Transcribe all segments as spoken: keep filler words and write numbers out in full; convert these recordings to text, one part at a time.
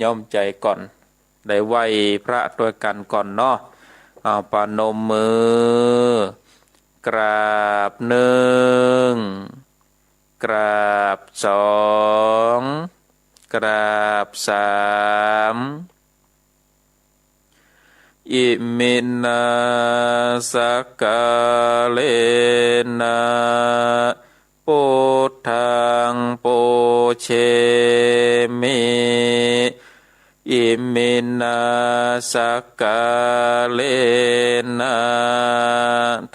ย้อมใจ๋ก่อน ได้ไหว้พระตวยกั๋นก่อนเนาะ เอา ประนมมือ กราบนึ่ง กราบสอง กราบสาม อิมินา สักกาเรนะ ปุทธัง ปูเชมิ อิมินา สักกาเรนะ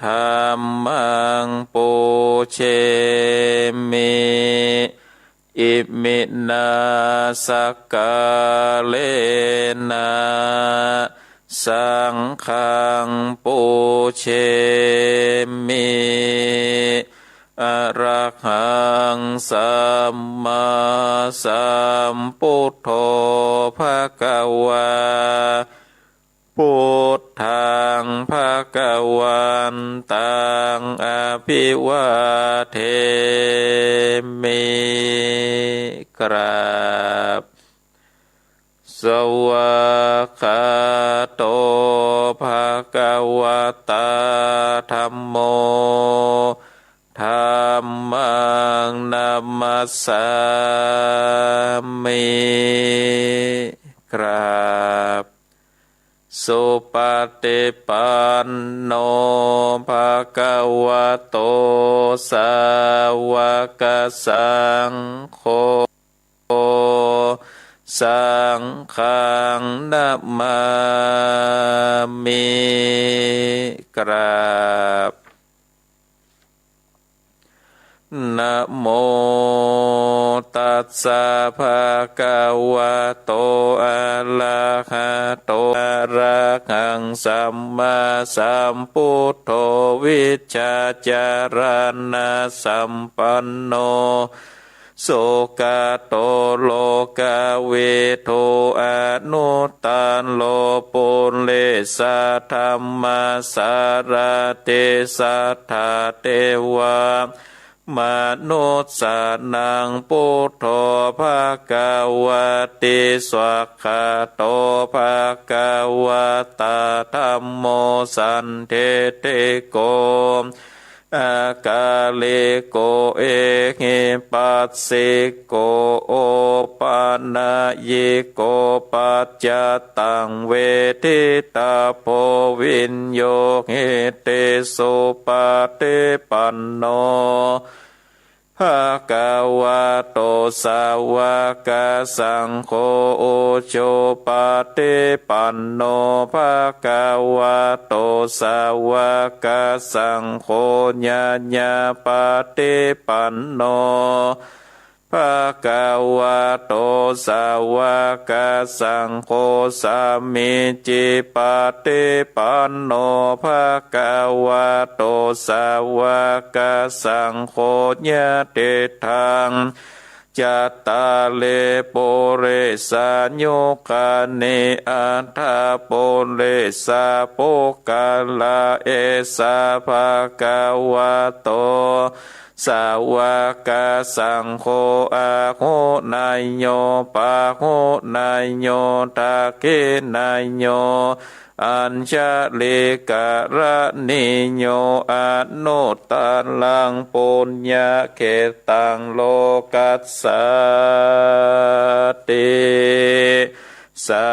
ธัมมัง ปูเชมิ อิมินา สักกาเรนะ สังฆัง ปูเชมิ อะระหัง สัมมาสัมปุทโธ ภะคะวา ปุทธัง ภะคะวันตัง อะภิวาเทมิ กราบ สวากขาโต ภะคะวะตา ธัมโม ธัมมัง นะมัสสามิ กราบ สุปฏิปันโน ภะคะวะโต สาวกสังโฆ สังฆัง นะมามิ กราบ นะโมตัสสะ ภะคะวะโต อะระหะโต อะระหัง สัมมาสัมปุทโธ วิชชาจารณะสัมปันโน สุขะโต โลกะวิทู อนุตตะโร ปุเรสะธัมมาสารถิ สัทธาเตวะ มนุสสานัง ปุทโธ ภะคะวะติ สวากขาโต ภะคะวะตา ธัมโม สันทิฏฐิโก อะกาลิโก เอหิปัสสิโก โอปะนะยิโก ปัจจตัง เวทิตาโภ วิญญูหิติ สุปะฏิปันโน ภะคะวะโต สาวกสังโฆ อุจุปะฏิปันโน ภะคะวะโต สาวกสังโฆ ญาญาปะฏิปันโน ภะคะวะโต สาวกสังโฆ สามีจิปะฏิปันโน ภะคะวะโต สาวกสังโฆ ยะติตัง จัตตาริ ปุริสายุคานิ อัตถะปุริสะปุคคละ เอสะ ภะคะวะโต สาวกสังโฆ อาหุเนยโย ปาหุเนยโย ทักขิเนยโย อัญชะลีกะระณีโย อนุตตะรัง ปุญญะเขตตัง โลกัสสาติ สา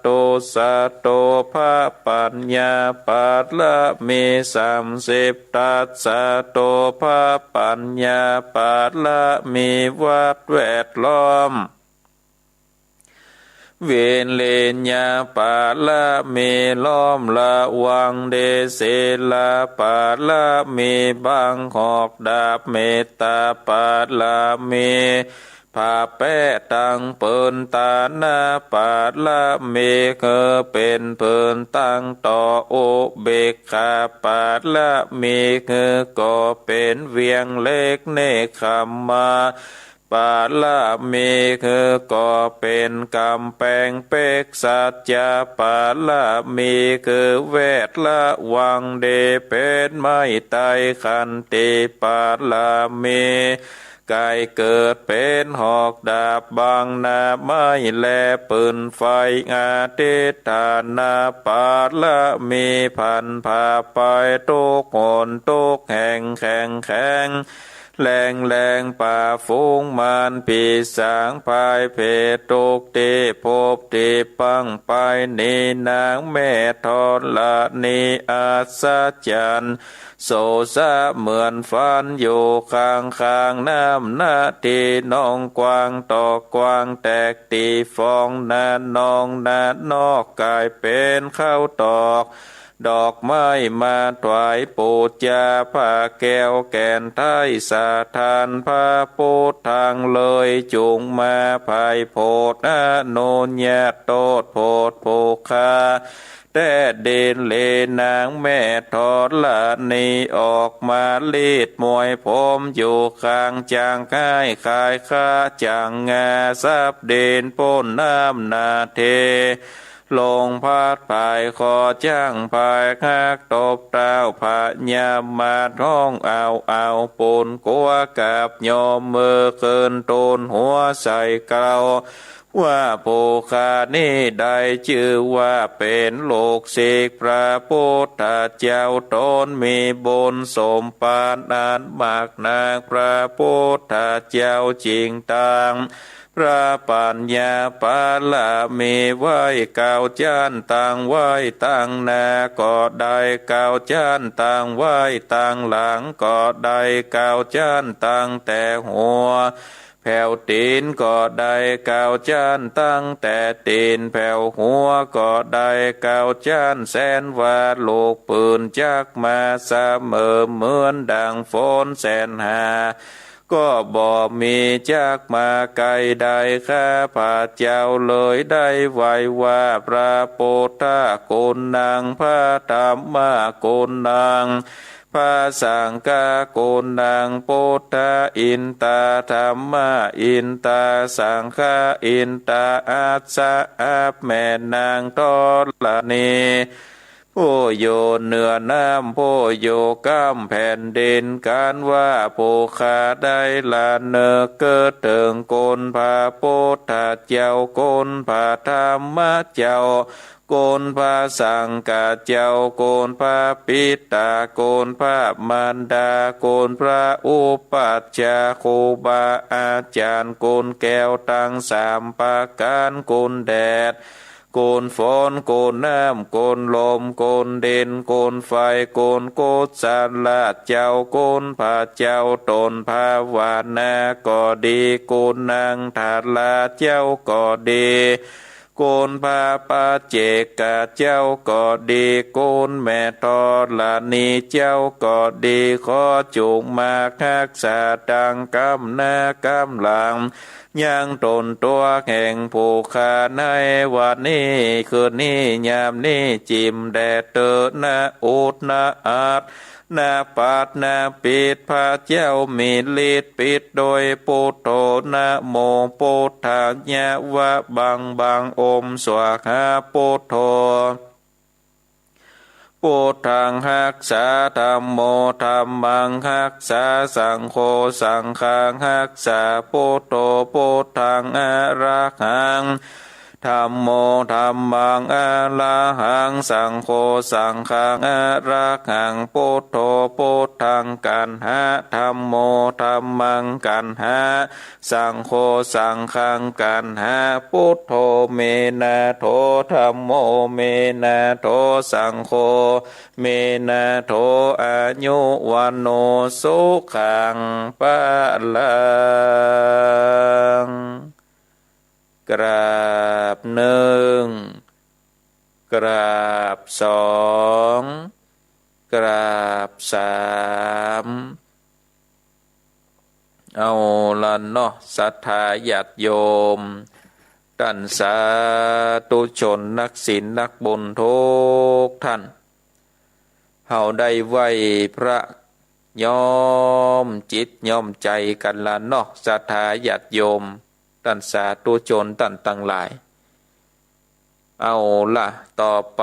ธุ สาธุ พระปัญญาปารมีสามสิบทัศน์ สาธุ พระปัญญาปารมีวัดแวดล้อม วิริญญาปารมีล้อมระวังดี ศีลปารมีบังหอกดาบ เมตตาปารมี ผ้าแป๊ตังปืน ตานะปารมี คือเป๋นปืนตังต่อ อุเบกขาปารมี คือก่อเป๋นเวียงเหล็ก เนกขัมมาปารมี คือก่อเป๋นก๋ำแปงเปก สัจจะปารมี คือแวดระวังดี เป๋นไม้ไต้ ขันติปารมี ก๋ายเกิดเป๋นหอกดาบบังหน้าไม้แลปืนไฟ อธิฐานะบารมีผันผ่าไป ทุกหนทุกแห่งแข็งแข็งแรงแรง ป่าบฝูงมารปีศาจพ่ายแพ้ ทุกตี้พบตี้ปังไป นี้นางแม่ธรณีอัศจรรย์ โสสะเหมือนฝันอยู่ข้างๆ น้ำนา ตี้หนองกว้างตอกกว้างแตกตี้ฟอง นาหนองนานอกก๋ายเป๋นข้าวตอก ดอกไม้มาถวายปู๋จา ผ้าแก้วแก่นไท้สถาน พระพุทธังเลยจุ่งมา ไพร่โผดอนุญาต โต้ษโผดผู้ฆ่า แต๊ดินเล นางแม่ธรณีออกมาลีดมวยผมอยู่ข้างจาง ฮ้ายขายข้าจ๋างงา สับดินป๊นน้ำนาเท ลงพัดผายคอจ้างผายฮัก ตบเต้าพญามาศฮ้องเอาเอา ปูนกั๋วกับยอมมือขึ้น ตูนหัวใส่เกล้า ว่าผู้ข้านี้ได้จื้อว่าเป๋นลูกศิษย์พระพุทธเจ้า ต๋นมีบุญสมปานอันมากนัก พระพุทธเจ้าจึงตั้งพระปัญญาบารมีไว้เก้าจั้น ตั้งไว้ตังหน้าก็ได้เก้าจั้น ตั้งไว้ตังหลังก็ได้เก้าจั้น ตั้งแต่หัว แผวตี๋นก็ได้เก้าจั้น ตั้งแต่ตี๋นแผวหัวก็ได้เก้าจั้น แสนว่าลูกปืนจักมาเสมอ เหมือนดังฝนแสนหา ก็บ่มีจักมาใก้ได้ ข้าพเจ้าเลยได้ไหว้ว่า พระพุทธกุณัง พระธัมมกุณัง พระสังฆกุณัง พุทธาอินตา ธัมมาอินตา สังฆาอินตา อัสสะอับแม่นางธรณี ผู้อยู่เหนือน้ำ ผู้อยู่ก้ำแผ่นดิน กันว่าผู้ข้าได้ระนึกเถิงคุณพระพุทธเจ้า คุณพระธัมมเจ้า คุณพระสังฆเจ้า คุณพระปิตา คุณพระมารดา คุณพระอุปัชฌาย์ ครูบาอาจ๋ารย์ คุณแก้วตังสามประก๋าน คุณแดด คุณฝน คุณน้ำ คุณลม คุณดิน คุณไฟ คุณกุศลเจ้า คุณพระเจ้า ต๋นภาวนาก็ดี คุณนางธาราเจ้าก็ดี คุณพระปัจเจกเจ้าก็ดี คุณแม่ธรณีเจ้าก็ดี ขอจุ่งมาฮักษาตังก้ำหน้าก้ำหลัง ยังต๋นตั๋วแห่งผู้ข้าในวันนี้ คืนนี้ ยามนี้ จิ่มแดดเต๊อะ นะอุดนะอัด นะปัดนะปิด พระเจ้ามีฤทธิ์ปิดโดยปุทโธ นะโมปุทธายะ วะบังบัง โอม สวาหา ปุทโธ พุทธังฮักษา ธัมโม ธัมมังฮักษา สังโฆ สังฆังฮักษา พุทโธ พุทธังอะระหัง ธัมโม ธัมมังอะระหัง สังโฆ สังฆังอะระหัง พุทโธ พุทธังกัณหะ ธัมโม ธัมมังกัณหะ สังโฆ สังฆังกัณหะ พุทโธ เมนะโถ ธัมโม เมนะโถ สังโฆ เมนะโถ อายุวัณโณ สุขัง พะลัง กราบนึ่ง กราบสอง กราบสาม เอาละเนาะ ศรัทธาญาติโยม ต้านสาธุชนนักศีลนักบุญทุกท่าน เฮาได้ไหว้พระย้อมจิตย้อมใจ๋กั๋นละเนาะ ศรัทธาญาติโยม ต้านสาธุชนต้านตังหลาย เอาละ ต่อไป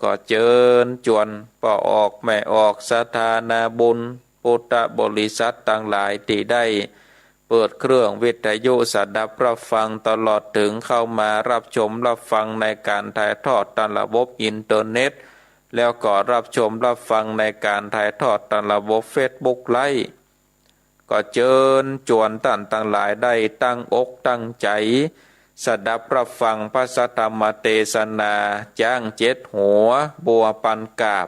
ก็เจิญจวนป้อออกแม่ออก ศรัทธานาบุญ พุทธบริษัทตังหลายตี้ได้ เปิดเครื่องวิทยุสดับรับฟัง ตลอดเถิงเข้ามารับชมรับฟังในก๋านถ่ายทอดต๋ามระบบอินเทอร์เน็ต แล้วก็รับชมรับฟังในก๋านถ่ายทอดต๋ามระบบเฟซบุ๊กไลฟ์ ก็เจิญจวนต้านตังหลายได้ตั้งอกตั้งใจ๋ สดับรับฟังพระสัทธรรมเตสนา จ๊างเจ็ดหัว บัวปันกาบ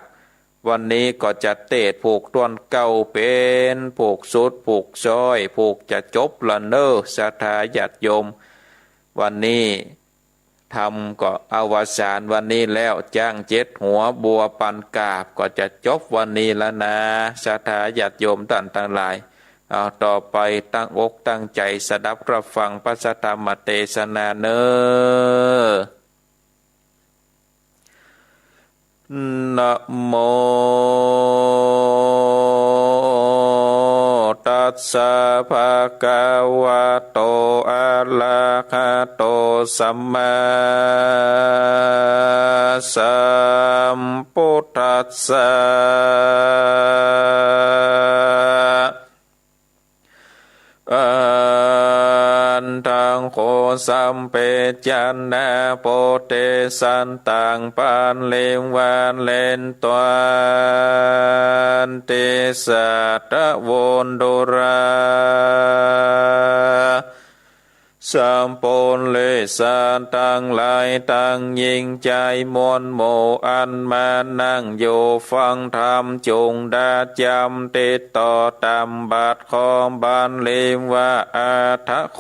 วันนี้ก็จะเตสน์ผูกต้นเก๊าเป๋น ผูกสุด ผูกซ้อย ผูกจะจบละเน่อ ศรัทธาญาติโยม วันนี้ธรรมก็อวสานวันนี้แล้ว จ๊างเจ็ดหัว บัวปันกาบ ก็จะจบวันนี้ละนา ศรัทธาญาติโยมต้านตังหลาย เอา ต่อไปตั้งอกตั้งใจ๋สดับรับฟังพระสัทธรรมเตสนาเน่อ นะโม ตัสสะ ภะคะวะโต อะระหะโต สัมมาสัมพุทธัสสะ อะหัง โข สัพเพ จะนะ โพ เท สัตถัง ปะริวาเรน ตวา ติ สัตถะ โว ดูรา สัพปุริสะตังหลายตัง ญิงจายมวลหมู่ อันมานั่งอยู่ฟังธรรม จุ่งดาจ๋ำติดต่อต๋ามบัด ขอบาลีว่า อะถะโข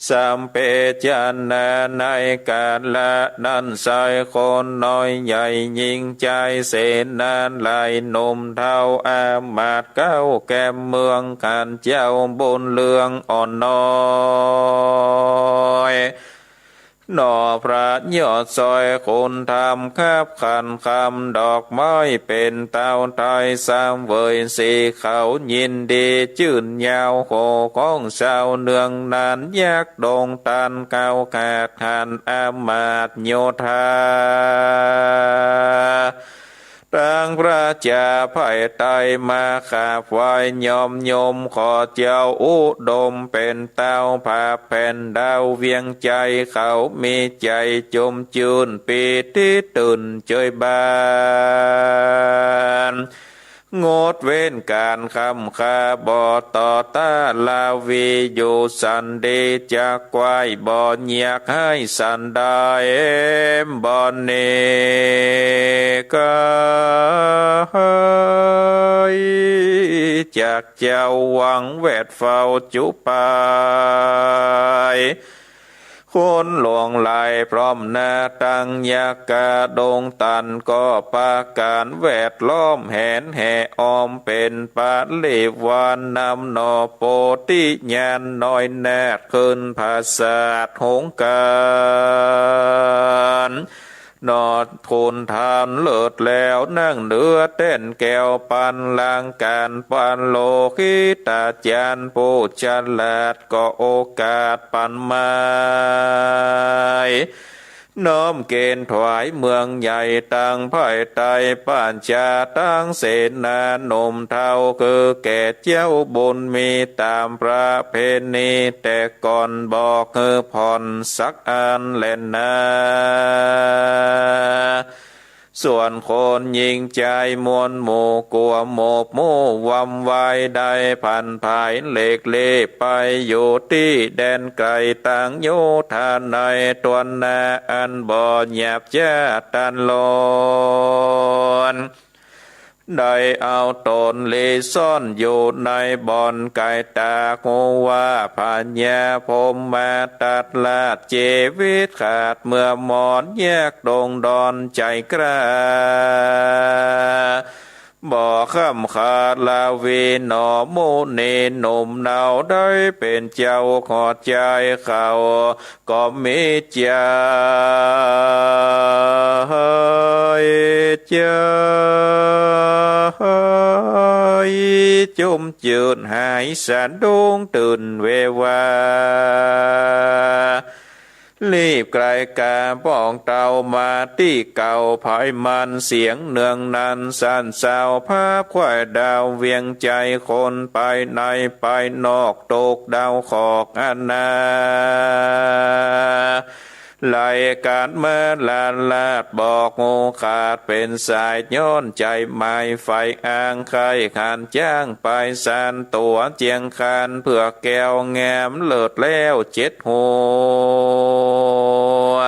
สัพเพ จะนะ ในก๋าละนั้นไซร้ คนน้อยใหญ่ ญิงจายเสนาหลาย หนุ่มเฒ่าอามาตย์ เก๊าแก่มเมือง ขันเจ้าบุญเรืองอ่อนน้อย หน่อพระยอดซอย คุณธรรมคับขัน คำดอกไม้เป๋นเต้าไทร เสวยสีขาว ยินดีจื้นยาว โขของเศร้าเนืองนาน ยักษ์ดงตาล เก๊าขาดหัน อามาตย์โยธา ตังประจาภัยไตร มาขาบไหว้ยอมยม ขอเจ้าอุดมเป๋นเต้า ผาแผ่นดาวเวียงจันทน์ เขามีใจ๋จมจื้น ปีติตื่นเจยบาน งดเว้นก๋านค่ำค่า บ่ต่อต้านราวี อยู่สันติ จักไหว้บ่เยียะ ไห้สันดานบ่หนีไก๋ จักเจ้าวังแวดเฝ้าจุปาย คนหลวงหลายพร้อมหน้า ตังยักษ์กาดงตาล ก็ปาก๋านแวดล้อม แหนแห่อ้อมเป๋นปริวาร นำหน่อโพธิญาณน้อยนาฏ ขึ้นผาสาทหงส์ก๋าน หน่อคุณธรรมเลิศแล้ว นั่งเหนือแต้นแก้วปันลังก์ ก๋านปันโลกิตาจารย์ผู้ฉลาด ก็โอกาสปันไม้ น้อมเก๋ณฑ์ถวายเมืองใหญ่ ตังภายใต้ปัญจาตังเสนา หนุ่มเฒ่าคือแก่เจ้าบุญมี ต๋ามประเพณีแต่ก่อน บอกคือผ่อนสักอันแลนา ส่วนคนญิงจายมวลหมู่ กั๋วหมบหมู่วำวาย ได้ผันผายเล็กเล่ไป อยู่ตี้แดนไก๋ ตังโยธาในตวนนา อันบ่หยาบจ๊าตันโลน ได้เอาต๋นหลีซ่อนอยู่ในบ่อนไก๋ ต๋าฮู้ว่าพญาพรหมทัตราช จีวิตขาดเมื่อมอด ยักษ์ดงดอนใจ๋กล้า บ่ค่ำคาราวี หน่อมุนีหนุ่มเนา ได้เป๋นเจ้าขอดใจ๋เขา ก็มีใจ๋จมจื้นหายสะดุ้งตื่นเววา รีบไกลกาป้องเต๋ามาตี้เก่า ไผมันเสียงเนืองนันสั่นเซา ภาพควายดาวเวียงใจ๋ คนไปในไปนอก ตกดาวขอกอนา ไหลกั๋นมาลาลาด บอกฮู้ขาดเป๋นสาย ย้อนใจ๋หมายใฝ่อ้าง ใค่ขันจ้างไปสานตั๋ว เจียงคานเผือกแก้วงาม เลิศแล้วเจ็ดหว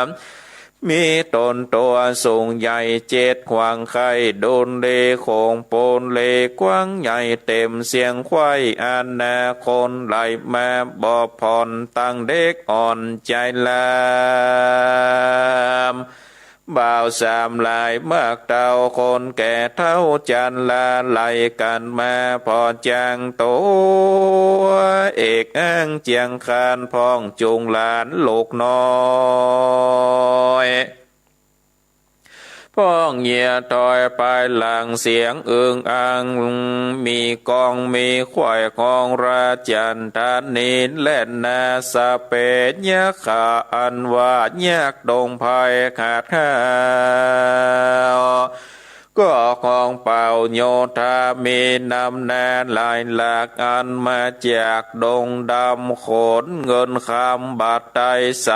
มีต๋นตั๋วสูงใหญ่เจ็ดขวาง ใค่ดุลเลโขงปูนเลกว้างใหญ่ เต๋มเสียงควายอนา คนไหลมาบ่ผ่อน ตังเด็กอ่อนใจ๋ลาม บ่าวสามหลายมากเต้า คนแก่เฒ่าจันลา ไหลกั๋นมาผ่อจางตั๋ว เอกอ้างเจียงคาน พ่องจูงหลานลูกน้อย พ่องเยียะถอยไปหลัง เสียงอึงอัง มีกองมีควายของราชันทานี และนาสะเปนยักษ์ขา อันว่ายักษ์ดงไพรขาดข้าว ก็ของเป่าโยธา มีนำหน้าหลายหลาก อันมาจากดงดำ ขนเงินคำบาทไตรใส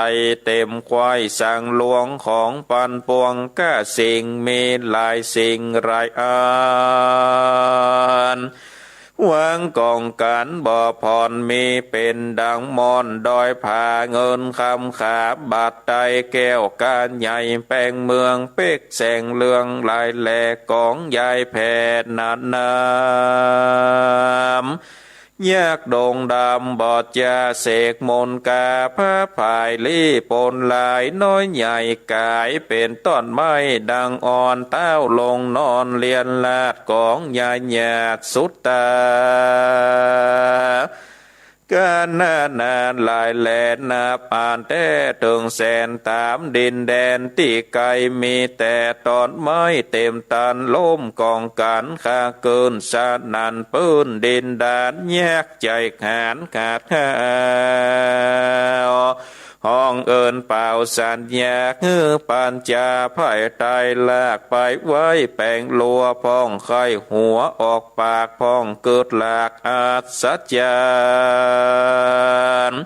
เต๋มควายสังหลวง ของปันปวงก้าสิ่ง มีหลายสิ่งหลายอัน วางก๋องกั๋นบ่ผ่อน มีเป๋นดังม่อนดอยผา เงินคำขาบาทไตร แก้วก้าใหญ่แปงเมือง เป๊กแสงเรืองหลายแหล่ ก๋องใหญ่แผ่หนาหนาม ยักษ์ดงดำบ่จาเสกมนต์คาถา ผายลี้ปนหลายน้อยใหญ่ ก๋ายเป๋นต้นไม้ดังอ่อน เต้าลงนอนเลียนลาด ก๋องใหญ่หยาดสุดต๋า ก้าหนาหนาหลายแหล่นับอ่านแต๊เถิงแสน ต๋ามดินแดนตี้ไก๋ มีแต่ต้นไม้เต๋มตัน ล้มก๋องกั๋นคาเกิ่น สนั่นปื้นดินดาน ยักษ์ใจ๋ขานขาดข้าว ฮ้องเอิ้นเป่าสัญญา หื้อปัญจาไพร่ไตรลากไปไว้แป๋งลัว พ่องใค่หัวออกปาก พ่องเกิดหลากอัศจรรย์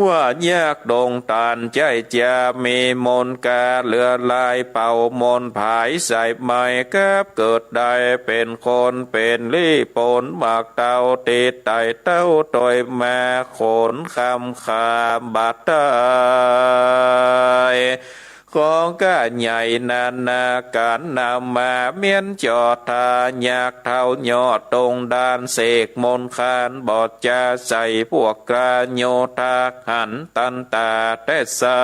ว่ายักษ์ดงตันใจ้จา มีมนต์คาถาเหลือหลาย เป่ามนต์ผายใส่ไม้ กับเกิดได้เป๋นคน เป๋นลี้ปนหมากเต้า ติดไต่เต้าตวยมา ขนคำขาบาทไตร ของก้าใหญ่นานาก๋าน นำมาเมี้ยนจอดทา ยักษ์เฒ่ายอดดงดาน เสกมนต์คาถาบ่จาใส่ พวกกระโยธาหันตันต๋าแต๊ไส้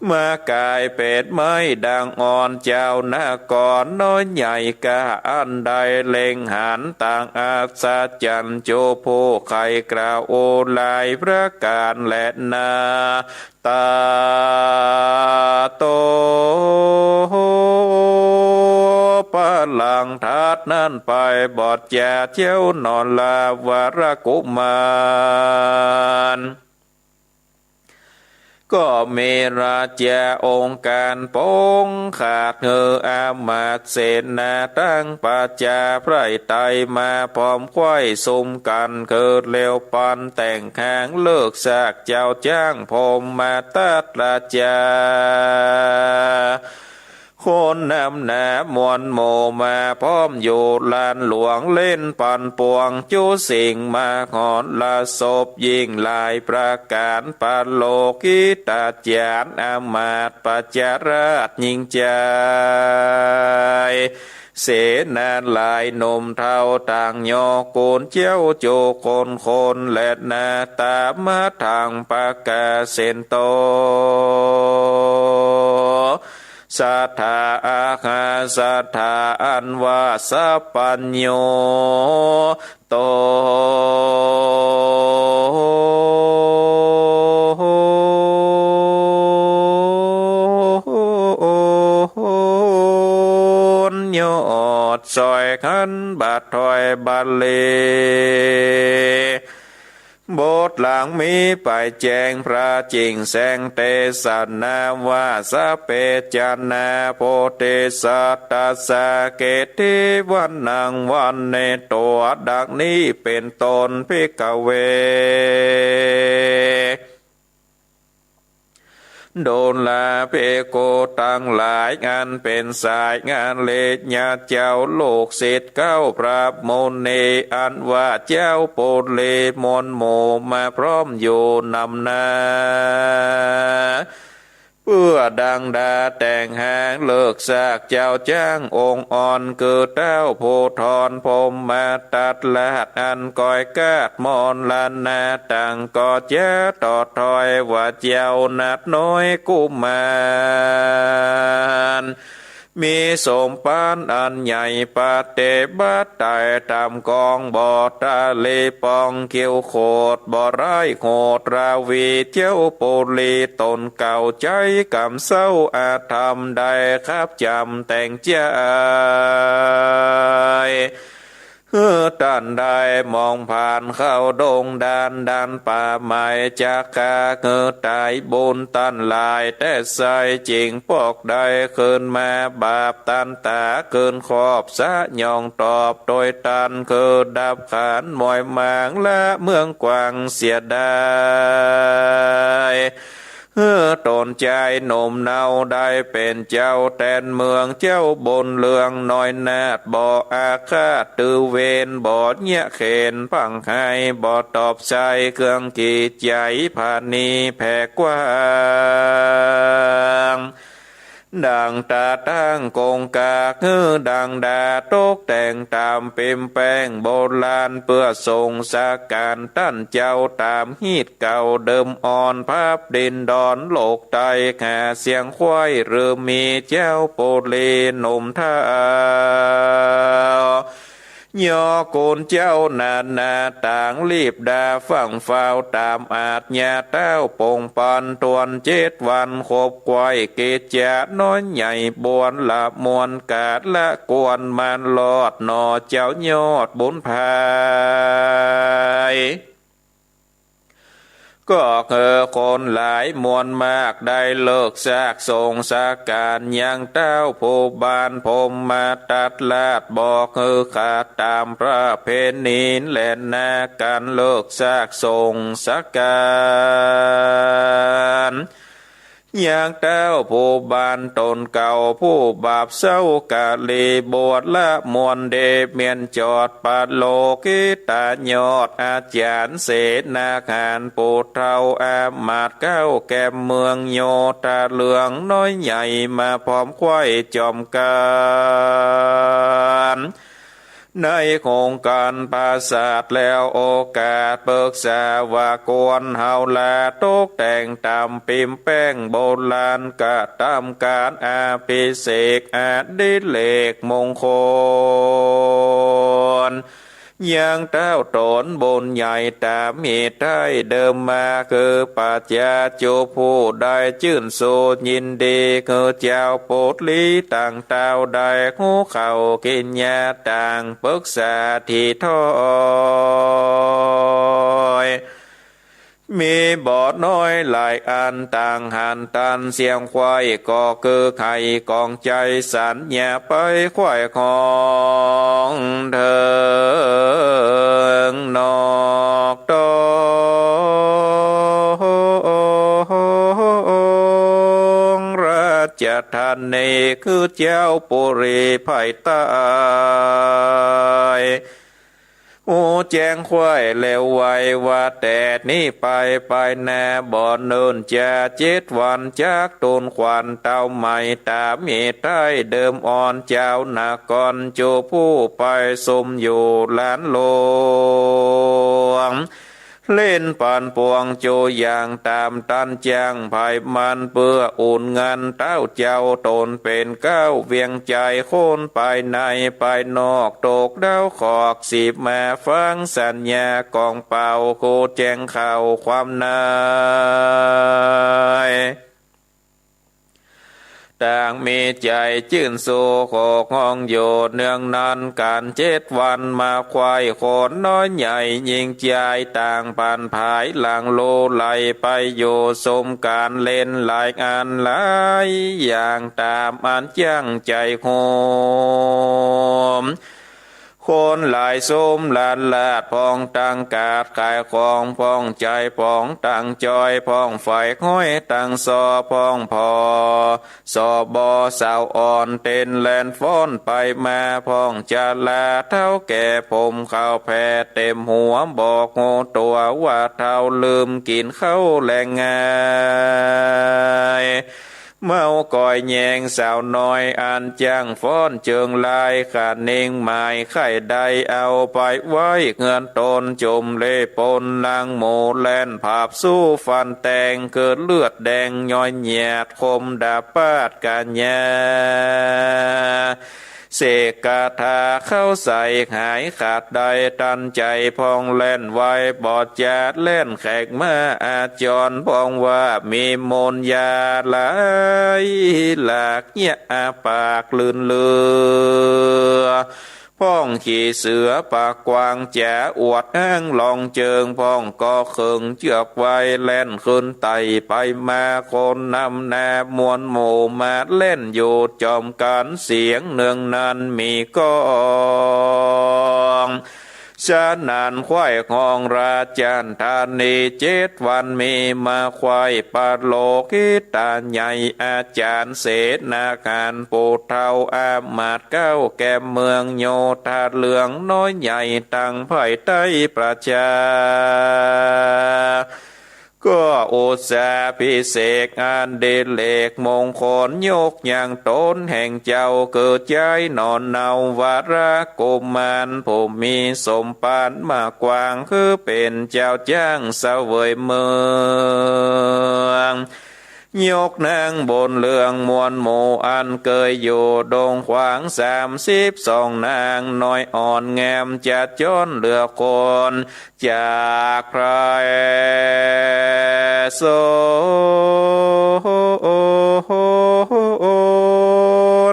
มาก๋ายเป๋นไม้ดังอ่อน เจ้านครน้อยใหญ่ก้าอันใด เล็งหันต่างอัศจรรย์ จุผู้ใค่กล่าวอู้หลายประก๋านแลนา ตาโต ประหลังทัดนั้นไป บ่จาเจ้านรวรกุมาร ก็มีราชาองค์การปง ขาดหื้ออามาตย์เสนา ตังปัญจาไพร่ไตรมาพร้อมไขว้สุมกั๋น คือเร็วปันแต่งหางเลิกซาก เจ้าจ๊างพรหมทัตราชา คนนำหน้ามวลหมู่มาพร้อมอยู่ลานหลวง เล่นปันปวงจุสิ่ง มหรสพยิ่งหลายประก๋าน ปโลกิตาจารย์อามาตย์ประชาราชยิ่งใจ๋ เสนาหลายหนุ่มเฒ่าต่างยอกุล เจ้าจุคนคนแลนา ตามทังประกาเสนโต สัตถาอาหาสัตถาอันว่าสัพพัญญูโต ยอดซอยขันบาทถอยบาลี บทหลังมีไปแจ้งพระจิ่งแสงเตสนาว่า สัพเพจานา โพธิสัตตสสะ เกติวนัง วเนโต ดังนี้เป๋นต้น ภิกขเว ดูราภิกขุตังหลาย อันเป๋นสายอริยะเจ้า ลูกศิษย์เก๊าพระมุนี อันว่าเจ้าปุริมนหมู่ มาพร้อมอยู่นำหน้า เปื้อดังดาแต่งหางเลิกซากเจ้าจ๊างองค์อ่อน คือเต๊าภูธรพรหมทัตราช อันก้อยกาดมรณะ ต่างก็จะตอดถ้อยว่า เจ้าหนาดน้อยกุมาร มีสมภารอันใหญ่ ปฏิบัติต๋ายต๋ามกอง บ่ตาลีป่อง คิ้วโขดบ่ร้ายโหดราวี เจ้าปุริต๋นเก่า ใจ๊ก๋ำเซ้าอธรรม ได้ขับจ๋ำแต่งใจ๋ หื้อต้านได้มองผ่านเข้าดงดาน ดานป่าไม้จักฆ่าหื้อต๋าย บุญต้านหลายแต๊ไส้ จิ่งปอกได้คืนมา บาปต้านต๋าคืนครอบ สยองตอบโตยต้าน คือดับขันมวยมาง ละเมืองกว้างเสียได้ หื้อต๋นจายหนุ่มเนาได้เป๋นเจ้าแตนเมือง เจ้าบุญเรืองน้อยนาฏ บ่อาฆาตตือเวร บ่เยียะเข็ญพังไห้ บ่ตอบใส่เครื่องกีดใจ๋ ผานีแผ่กว้าง ดังต๋าตั้งกงกาก หื้อดังดาตกแต่งต๋ามปิมแป้งโบราณ เปื้อส่งสักก๋านต้านเจ้าต๋ามฮีตเก่าเดิมอ่อน พับดินดอนโลกใต้ หาเสียงควายหรือมี เจ้าปุริหนุ่มเฒ่า ยอกุลเจ้านานาต่าง รีบดาฟั่งฟ้าวต๋ามอาชญา เต๊าปงปันตวนเจ็ดวัน คบไขว่กิจจะน้อยใหญ่ บวนละมวลกาละกวน มานรอดหน่อเจ้ายอดบุญภาย ก็คือคนหลายมวลมาก ได้เลิกซากส่งสักก๋าน ยังเต๊าภูบาลพรหมทัตราช บอกหื้อขาดต๋ามประเพณี และนาก๋านเลิกซากส่งสักก๋าน ยังเต๊าภูบาลต๋นเก่า ผู้บาปเศร้ากะลี บวชละมวลเดเมียนจอด ปะโลกิตยอดอาจ๋ารย์ เสนาหารผู้เฒ่า อามาตย์เก๊าแก่เมือง โยธาเรืองน้อยใหญ่ มาพร้อมไขว่จ๋อมก๋าน ในโครงก๋านปราสาท แล้วโอกาสปรึกษาว่า ควรเฮาลาตกแต่งต๋ามปิมแป้งโบราณ กระทำก๋านอภิเษกอดิเรกมงคล ยังเต้าต๋นบุญใหญ่ต๋ามเหตุได้เดิมมา คือปัจจาจุผู้ได้จื้นสูนยินดี คือเจ้าปุริตังเต้าได้ฮู้เข้ากิญาต่างปรึกษาถี่ถ้อย มีบ่น้อยหลายอันต่างหันตันเสียงไขว่ ก็คือไขกองใจ๋สัญญาไปไขว่ของเถิงนอกตองราชธานี คือเจ้าปุรีภายใต้ ฮู้แจ้งไขว่แล้วไวว่า แต่นี้ไปไปหน้าบ่เนิ่นจะเจ็ดวัน จักตูนขวัญเต้าใหม่ต๋ามเหตุได้เดิมอ่อน จาวนครจุผู้ไปสุมอยู่ลานหลวง เล่นปันปวงจุอย่างต๋ามตันจ้างไผมัน เปื้ออุ่นงันเต้าเจ้าต๋นเป๋นเก๊า เวียงใจ๋คนภายในภายนอก ตกดาวขอกสิบมาฟังสัญญากองเป่า ฮู้แจ้งข่าวความใน ต่างมีใจ๋จื้นสุข หกห้องอยู่เนืองนั้น ก๋านเจ็ดวันมาไขว่ คนน้อยใหญ่ยิ่งใจ๋ ต่างผันผายหลังลูไหล ไปอยู่สุมก๋านเล่นหลายอันหลายอย่าง ต๋ามอันจั้งใจ๋โฮม คนหลายสุมล้านลาด พ่องตั้งก๋าดขายของ พ่องใจ๋ พ่องตั้งจอย พ่องใฝ่ห้อยตั้งซอ พ่องผ่อสอบ่อสาวอ่อน เต้นแล่นฟ้อนไปมา พ่องจะลาเฒ่าแก่ ผมขาวแผ่เต็มหัว บ่ฮู้ตั๋วว่าเฒ่า ลืมกิ๋นข้าวแลงงาย เมาก่อยแยงสาวน้อย อันจั้งฟ้อนเจิงลาย คะเน่งหมายใค่ได้เอาไปไว้เฮือนต๋น จุ่มเล่ห์ปนหลังหมู่ แล่นผาบสู้ฟันแตง เกิดเลือดแดงย้อยเหยียด คมดาบปาดกัญญา เสกคาถาเข้าใส่ หายขาดได้ตันใจ๋ พ่องแล่นไวบ่จ๋า แล่นแข่งม้าอาจร พ่องว่ามีมนต์ยาหลายหลาก เยียะอาปากลื่นเลือ พ่องขี่เสือปากกวาง จ๋าอวดอ้างลองเจิง พ่องก็เขิงเจือกไว แล่นขึ้นไต่ไปมา คนนำหน้ามวลหมู่ มาแล่นอยู่จอมกั๋น เสียงเนืองนั้นมีก้อง ฉะนั้นไขว่ห้องราชธานี เจ็ดวันมีมาไขว่ ปโลหิตาใหญ่อาจ๋ารย์ เสนาหารผู้เฒ่า อามาตย์เก๊าแก่เมือง โยธาเหลืองน้อยใหญ่ ตังไพร่ใต้ประชา ก็อุสสาภิเษกอันดิเรกมงคล ยกยังต๋นแห่งเจ้า เกิดใจ๊หนอนเนา วรกุมารผู้มีสมภารมากกว้าง คือเป๋นเจ้าจ้างเสวยเมือง ยกนางบุญเรืองมวลหมู่ อันเกยอยู่ดงขวาง สามสิบสองนาง น้อยอ่อนงามจะจ้อนเหลือคน จากไพร่ส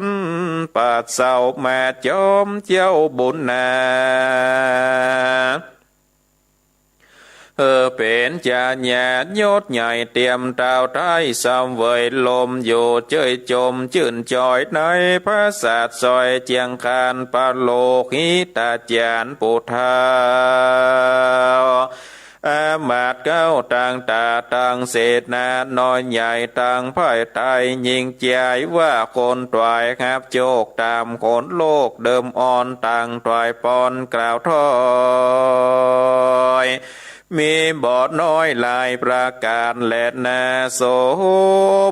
น ปัสเซามาจอมเจ้าบุญนา เออ เป๋นจาญาติยศใหญ่เตรียมเต้าไท้ เสวยลมอยู่เจยจมจื้นจอย ในปราสาทซอยเจียงคาน ปโลหิตาจ๋ารย์ผู้เฒ่า อามาตย์เก๊าตังตาตังเสนา น้อยใหญ่ตังไพร่ใต้ ยิ่งใจ๋ว่าคนตวย ฮับโจคต๋ามคนโลกเดิมอ่อน ตังตวยปอนกล่าวถ้อย มีบ่น้อยหลายประก๋านแลนา โส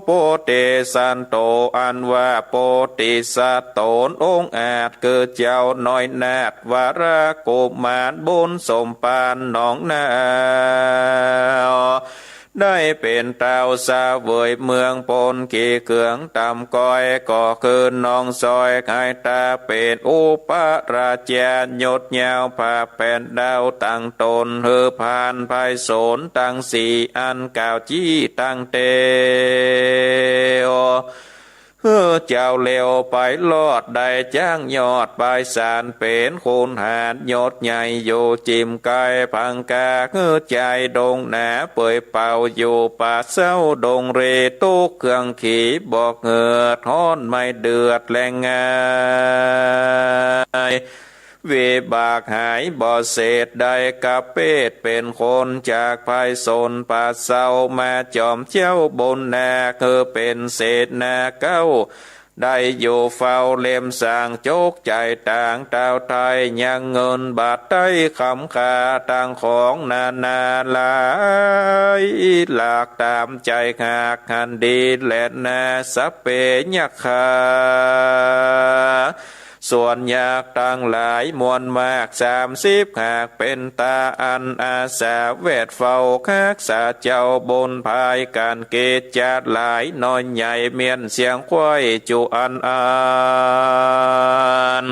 โพธิสัตโต อันว่าโพธิสัตว์ต๋นองอาจ คือเจ้าน้อยนาถวรกุมาร บุญสมภารหนองนาว ได้เป๋นเต้าเสวยเมือง ป๊นขีดเคืองต่ำก้อย ก็คือน้องซอย ใค่ต๋าเป๋นอุปราชญ์ ยศยาวผาแผ่นดาวตังต๋น หื้อผ่านไพร่สนตังสี่ อันกล่าวจี้ตังเตียว หื้อเจ้าเร็วไปรอด ได้จ้างยอดปายสาร เป๋นขุนหารยศใหญ่ อยู่จิ่มใก้พังกา หื้อใจ๋ดงหนาเปยเป่า อยู่ป่าเซาดงเร ตุ๊กเครื่องขี บ่เหือดฮ้อนไม่เดือดแลงงาย วิบากหายบ่เสด ได้กลับเพศเป๋นคน จากไพร่สนป่าเซา มาจอมเจ้าบุญนาค หื้อเป๋นเสนาเก๊า ได้อยู่เฝ้าเล็มสร้าง จกใจ๋ตางเต้าไท้ ยังเงินบาทไท้คำค่า ตังของนานาหลายหลาก ต๋ามใจ๋หากหันดีแลนา สัพเพยัคฆา ส่วนยักษ์ตังหลายมวลมาก สามสิบหาก เป๋นต๋าอันอาสาแวดเฝ้าฮักษาเจ้าบุญภาย ก๋านกิจจะหลายน้อยใหญ่ เมี้ยนเสียงไขว้จุอันอัน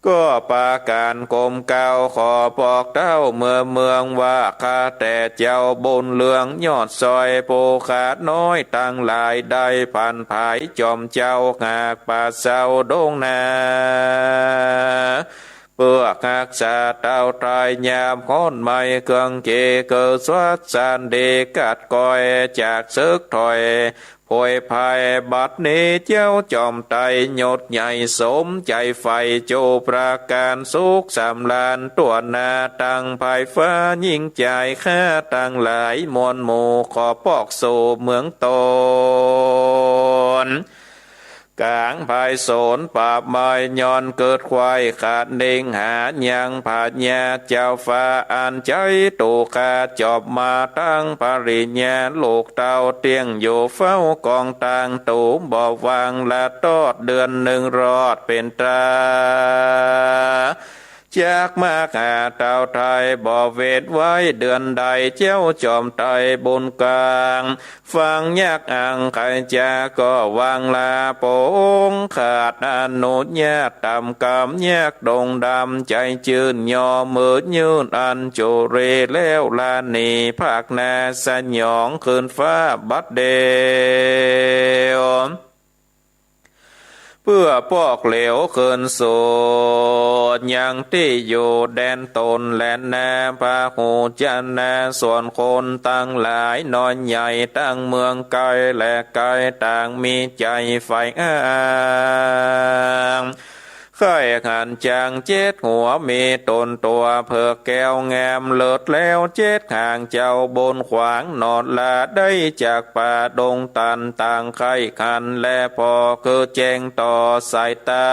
ก็ประก๋านกรมเกล้าขอบอกเต้าเมืองเมืองว่า ข้าแต่เจ้าบุญเรืองยอดซอย ผู้ข้าน้อยตังหลายได้ผันผายจอมเจ้า หากป่าเซาดงนา เปื้อฮักษาเต้าตายยามฮ้อนไหม้ เครื่องเกเกิดสวัสสันดี กัดก้อยจากเสิกถอย โผยภัยบัดนี้เจ้าจอมไตรยศใหญ่ สมใจ๋ใฝ่จูประก๋าน สุขสำราญทั่วหน้า ตังภายฟ้ายิ่งใจ๋ ข้าตังหลายมวลหมู่ ขอบอกสู่เมืองตน ก๋างภายสนป่าไม้ ย้อนเกิดไขว้ขาดนิ่งหายัง พญาเจ้าฟ้าอันใจ๋ตุกา จอบมาตังปริญญา ลูกเต้าเตี้ยงอยู่เฝ้ากองตาง ตูบ่วางละตอด เดือนนึ่งรอดเป๋นตา จักมาหาเต้าไตรบ่เว้นไว้เดือนใด เจ้าจอมไตรบุญกว้าง ฟังยักษ์อังไคจาก็วางลา ปงขาดอนุญาต ต๋ามกำยักษ์ดงดำ ใจ๋จื้นยอมือยื่น อัญจุลีแล้วลาหนี ภาคหน้าสยองคืนฟ้าบัดเดียว เปื้อปอกเหลวคืนสู่ยังตี้อยู่แดนตนแลนา พาหูจนา ส่วนคนตังหลายน้อยใหญ่ ตังเมืองไกลและไกล ต่างมีใจ๋ใฝ่อ้าง ใค่หันจางเจ็ดหัว มีต๋นตั๋วเผือกแก้วงาม เลิศแล้วเจ็ดหาง เจ้าบุญขวางนอดลา ได้จากป่าดงตัน ต่างใค่หันแลผ่อ คือแจ้งต่อสายต๋า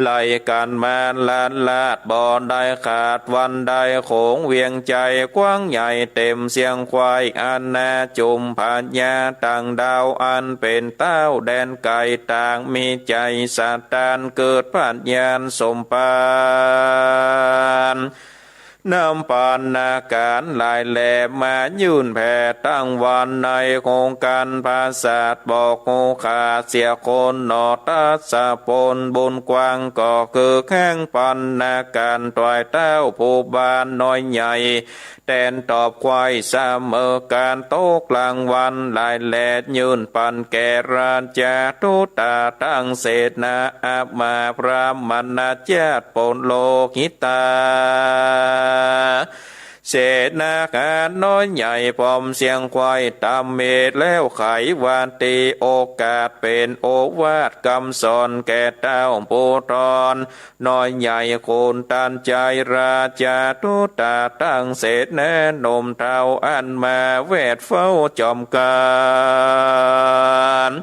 ไล่กั๋นมาล้านลาด บ่ได้ขาดวันใด โขงเวียงใจ๋กว้างใหญ่ เต๋มเสียงไขว้อาณาจุมพญา ต่างดาวอันเป๋นเต้าแดนไก๋ ต่างมีใจ๋สะตาน เกิดปัญญาสมปาน นำปัณณาก๋ารหลายแหล่ มายื่นแผ่ตังวรรณ ในโครงก๋านผาสาท บอกฮู้ข้าเสียคนหนอ ทัศพลบุญกว้าง ก็คือแห่งปัณณาก๋าร ตวยเต้าผู้บ้านน้อยใหญ่ แตนตอบไขว้เสมอก๋าน ตกกลางวันหลายแหล่ ยื่นปันแก่ราชาทุตา ตังเสนาอามาตย์ พราหมณาจาติ ปุโรหิตา เสนาหาญน้อยใหญ่ พร้อมเสียงไขว้ตำหนิ แล้วไขว่าตี้โอกาสเป๋นโอวาทกำสอน แก่เต้าผู้ตอน น้อยใหญ่คุณตันใจ๋ ราชาทุตา ตังเสนาหนุ่มเฒ่า อันมาแวดเฝ้าจอมก๋าน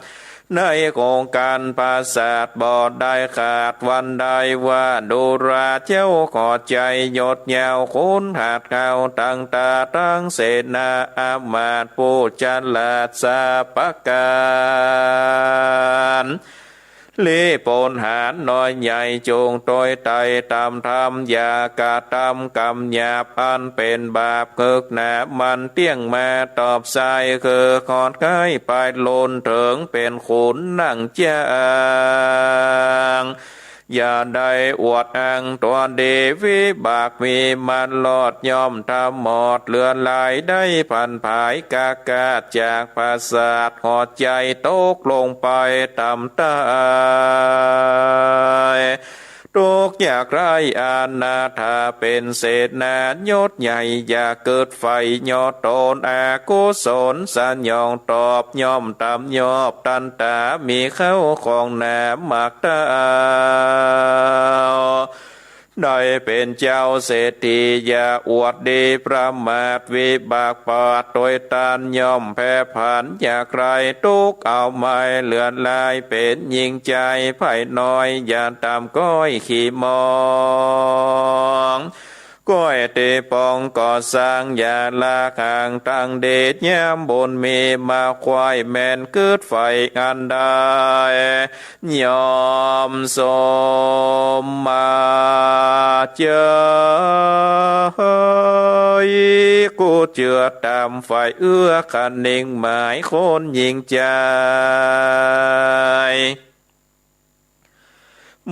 ในโครงก๋านผาสาท บ่ได้ขาดวันใด ว่าดูราเจ้าขอใจ๋ ยศยาวคุณหัดเฮาตังตา ตังเสนาอามาตย์ ผู้ฉลาดสาปก๋าน ลีปนหาญน้อยใหญ่ จุ่งตวยไต่ต๋ามธรรม อย่ากระทำกรรมหยาบอันเป๋นบาป คึกหนามั่นเตี้ยงมาตอบสาย คือขอดไข้ไปลุนเถิงเป๋นขุนนั่งจ้าง อย่าได้อวดอ้างตั๋วดี วิบากมีมาลอด ย่อมทำหมดเหลือหลาย ได้ผันผายกากาศจากผาสาท ขอใจ๋ตกลงไปต๋ามตาย ทุกข์ยากไร้อนาถา เป๋นเสนายศใหญ่ อย่าเกิดใฝ่ย่อต๋น อกุศลสยองตอบ ย่อมตำยอบตันตา มีเข้าของหนามักเต้า ได้เป๋นเจ้าเศรษฐี อย่าอวดดีประมาท วิบากปาดตวยตาน ย่อมแผ่ผันยากไร้ ทุกข์เอาไม้เหลือหลาย เป๋นยิ่งใจ๋ไพน้อย อย่าต๋ามก้อยขี้มอง ก้อยตี้ปองก่อสร้าง อย่าละห่างตังดี ยามบุญมีมาไขว้ แม่นกึ๊ดใฝ่อันใด ย่อมสมมาเจอ กู้เจื้อต๋ามใฝ่เอื้อคะนิงหมายคนยิ่งใจ๋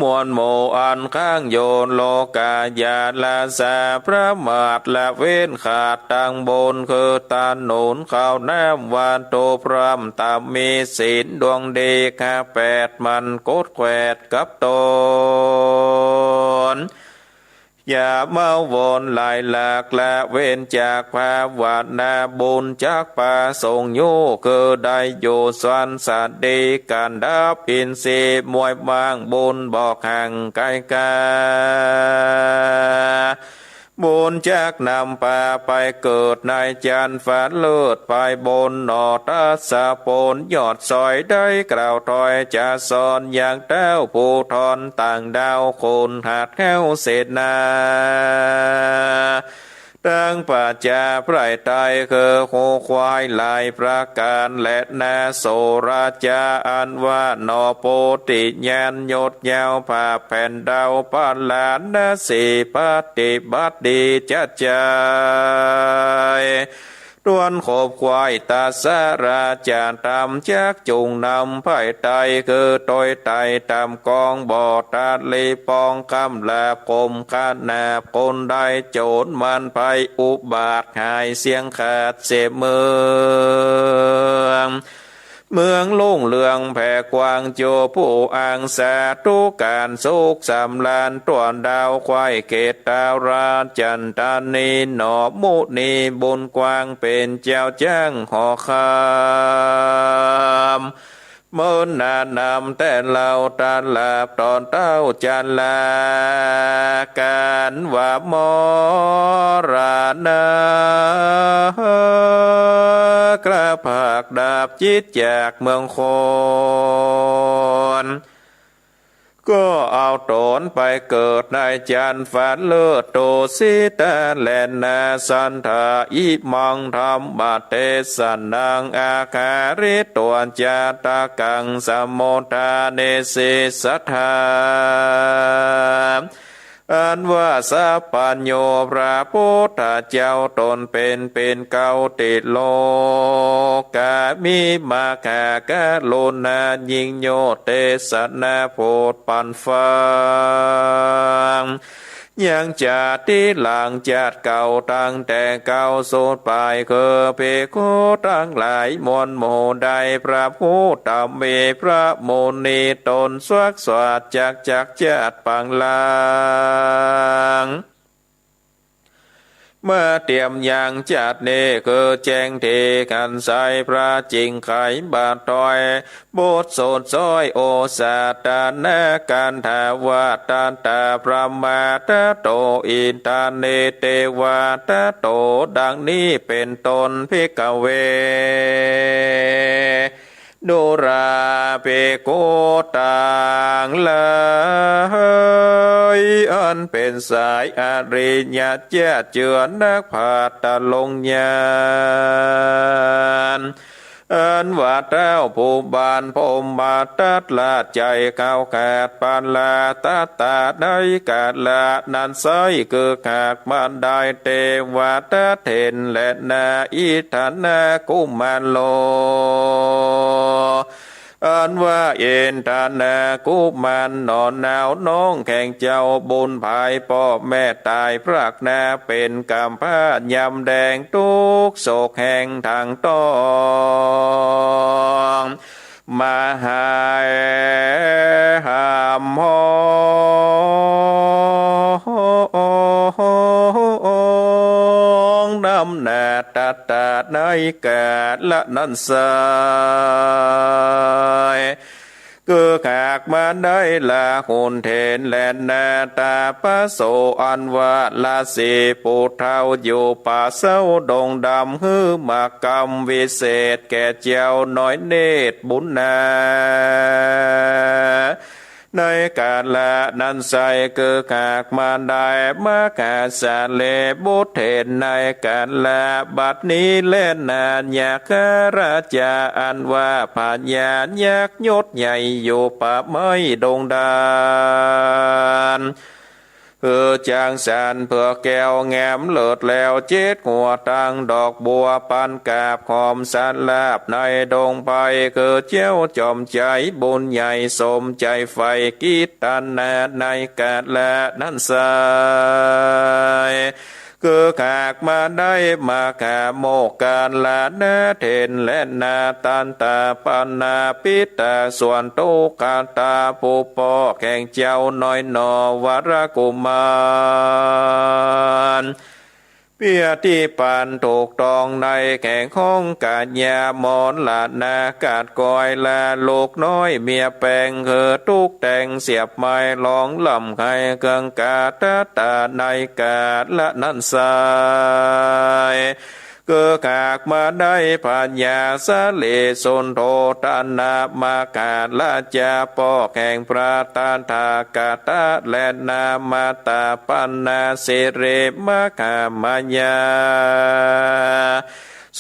มวลหมู่อันค้างอยู่โลกายาลาสา ประมาทละเว้นขาดตังบุญ คือถนนข้าวน้ำวัตถุพร่ำ ต๋ามมีศีลดวงดีข้าแปด มันกดแขวดกับต๋น อย่ามัววนหลายหลาก ละเว้นจากภาวนา บุญจักประสงค์อยู่ คือได้อยู่สวรรค์สันติ ก๋านดับอินทรีย์มวยม้าง บุญบอกห่างไกลกา บุญจักนำปาไปเกิดในจันทร์ฟ้าเลิศไปบนหนอ ตัสสะผลยอดสอย ได้กล่าวถ้อยจะสอน ยังเต้าผู้ทอนต่างดาว คนหัดแฮ้วเสนา ตังปัจจาไพร่ไตร คือหูควายหลายประก๋าน และนาโสราจา อันว่าหนอโพธิญาณยศยาว ผ้าแผ่นเดาพาราณสี ปฏิบัติดีจัดจาย ต้วนขบควายตัสราชาธรรม จักจุ่งนำไพร่ไตร คือตวยไต่ต๋ามกองบ่อตะลิปอง คำหลาบคมขนาบ คนได้โจรมันภัยอุบาท หายเสี้ยงขาดเสียเมือง เมืองรุ่งเรืองแผ่กว้าง จั่วผู้อ้างสาธุก๋าน สุขสำราญต้วนดาวควาย เขตตาราจันตานี หนอมุนีบุญกว้าง เป๋นเจ้าจ้างหอคำ เมินหน้านำแต่เล่า ตลาดต๋อนเต้าจันลา ก๋านว่ามรณะ กระผากดาบจิตจากเมืองคน ก็เอาต๋นไปเกิดในจันทร์ฟ้าเลิศ ตุสิตาแลนาสันทา อิมังธัมมเตสนัง อาคาริตวา จาตกัง สมุทฐาเนสิ สัทธา อันว่าสัพพัญญูพระพุทธเจ้าต๋นเป๋น เป๋นเกาติโลกา มีมหากรุณายิ่งยวด เตสนาโผดปันฟัง ยังจาติหลังจัดเก่าตั้งแต่เก่าสุดไป คือภิกขุตังหลายมวลหมู่ ได้พระพุทธมีพระมุนีต๋นสวักสวัสดิ์จักจักจัดปังหลัง มาเตรียมยังจัดนี้ คือแจ้งเทกันใสพระจิงไขบัตรถอย บทสวดซ้อยโอสถนากันถาวา ตัตตาพระมาตโต อิตานิเตวาตโต ดังนี้เป๋นต้น ภิกขเว ดูราภิกขุตังหลาย อันเป๋นสายอริยะเจ้าเจือนักภัทธลงญาณ อันว่าเต้าผู้บานพรหมทัตราชใจ๋ เขาขาดปาราทัตตา ในกาละนั้นไส้ คือหากมาได้เตวทัตเถรและนา อินทนากุมารโล อันว่าอินทนากุมารหนอ นาวน้องแห่งเจ้าบุญภาย ป้อแม่ต๋ายพรากนา เป๋นกำพร้ายามแดง ตุ๊กข์โศกแห้งทั้งต้อง มาหายหามฮ้อง นำหน้าทัตตาในกาละนั้นไส้ คือหากมาได้ลาหุนเถรและนา ตาปโส อันว่าราศีผู้เฒ่าอยู่ป่าเซาดงดำ หื้อมากำวิเศษแก่เจ้าน้อยเนตรบุญนา ในกาละนั้นไส้ คือหากมาได้มหาสาลีบุตรเถรในกาละบัดนี้แลนา ยาคราชาอันว่าพญายักษ์ยศใหญ่อยู่ป่าไม้ดงดาน คือจักสันเผือกแก้วแงมเลิศแล้วเจ็ดหัว ดังดอกบัวปันกาบหอมสาลาบในดงไพร คือเจ้าจอมใจ๋บุญใหญ่สมใจ๋ใฝ่ กิตตนาในกาละนั้นไส้ คือหากมาได้มหาโมคคัลลานะเถรและนาตันตะปนาปิตาส่วนตุ๊กตาผู้ป้อแห่งเจ้าน้อยหนอวรกุมาร เปียที่ปานถูกต้องในแห่งห้องกัญญามรณา กาดกอยและลูกน้อยเมียแปง คือตุ๊กแต่งเสียบไม้ร้องร่ำไห้ เคืองกาตตาในกาละนั้นไส้ คือหากมาได้พญาสะเลสุนโทตนะมหาราชาป้อแห่งพระตถาคตะและนามาตาปนาสิริมหามายา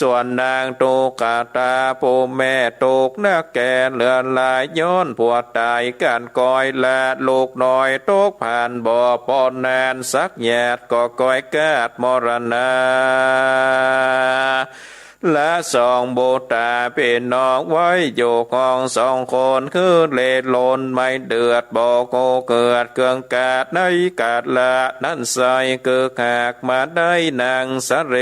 ส่วนนางตุ๊กตาผู้แม่ตุ๊กนักแก่เหลือหลายย้อนผัวต๋าย กาดกอยและลูกน้อยตกผ่านบ่อ ปอนนานสักหยาดก็ก้อยกาดมรณา ละสองบุตราพี่น้องไว้อยู่ห้องสองคน คือเล่นรนไม่เดือดบ่โกเกิด เคืองกาดในกาละนั้นไส้ คือหากมาได้นางสะเล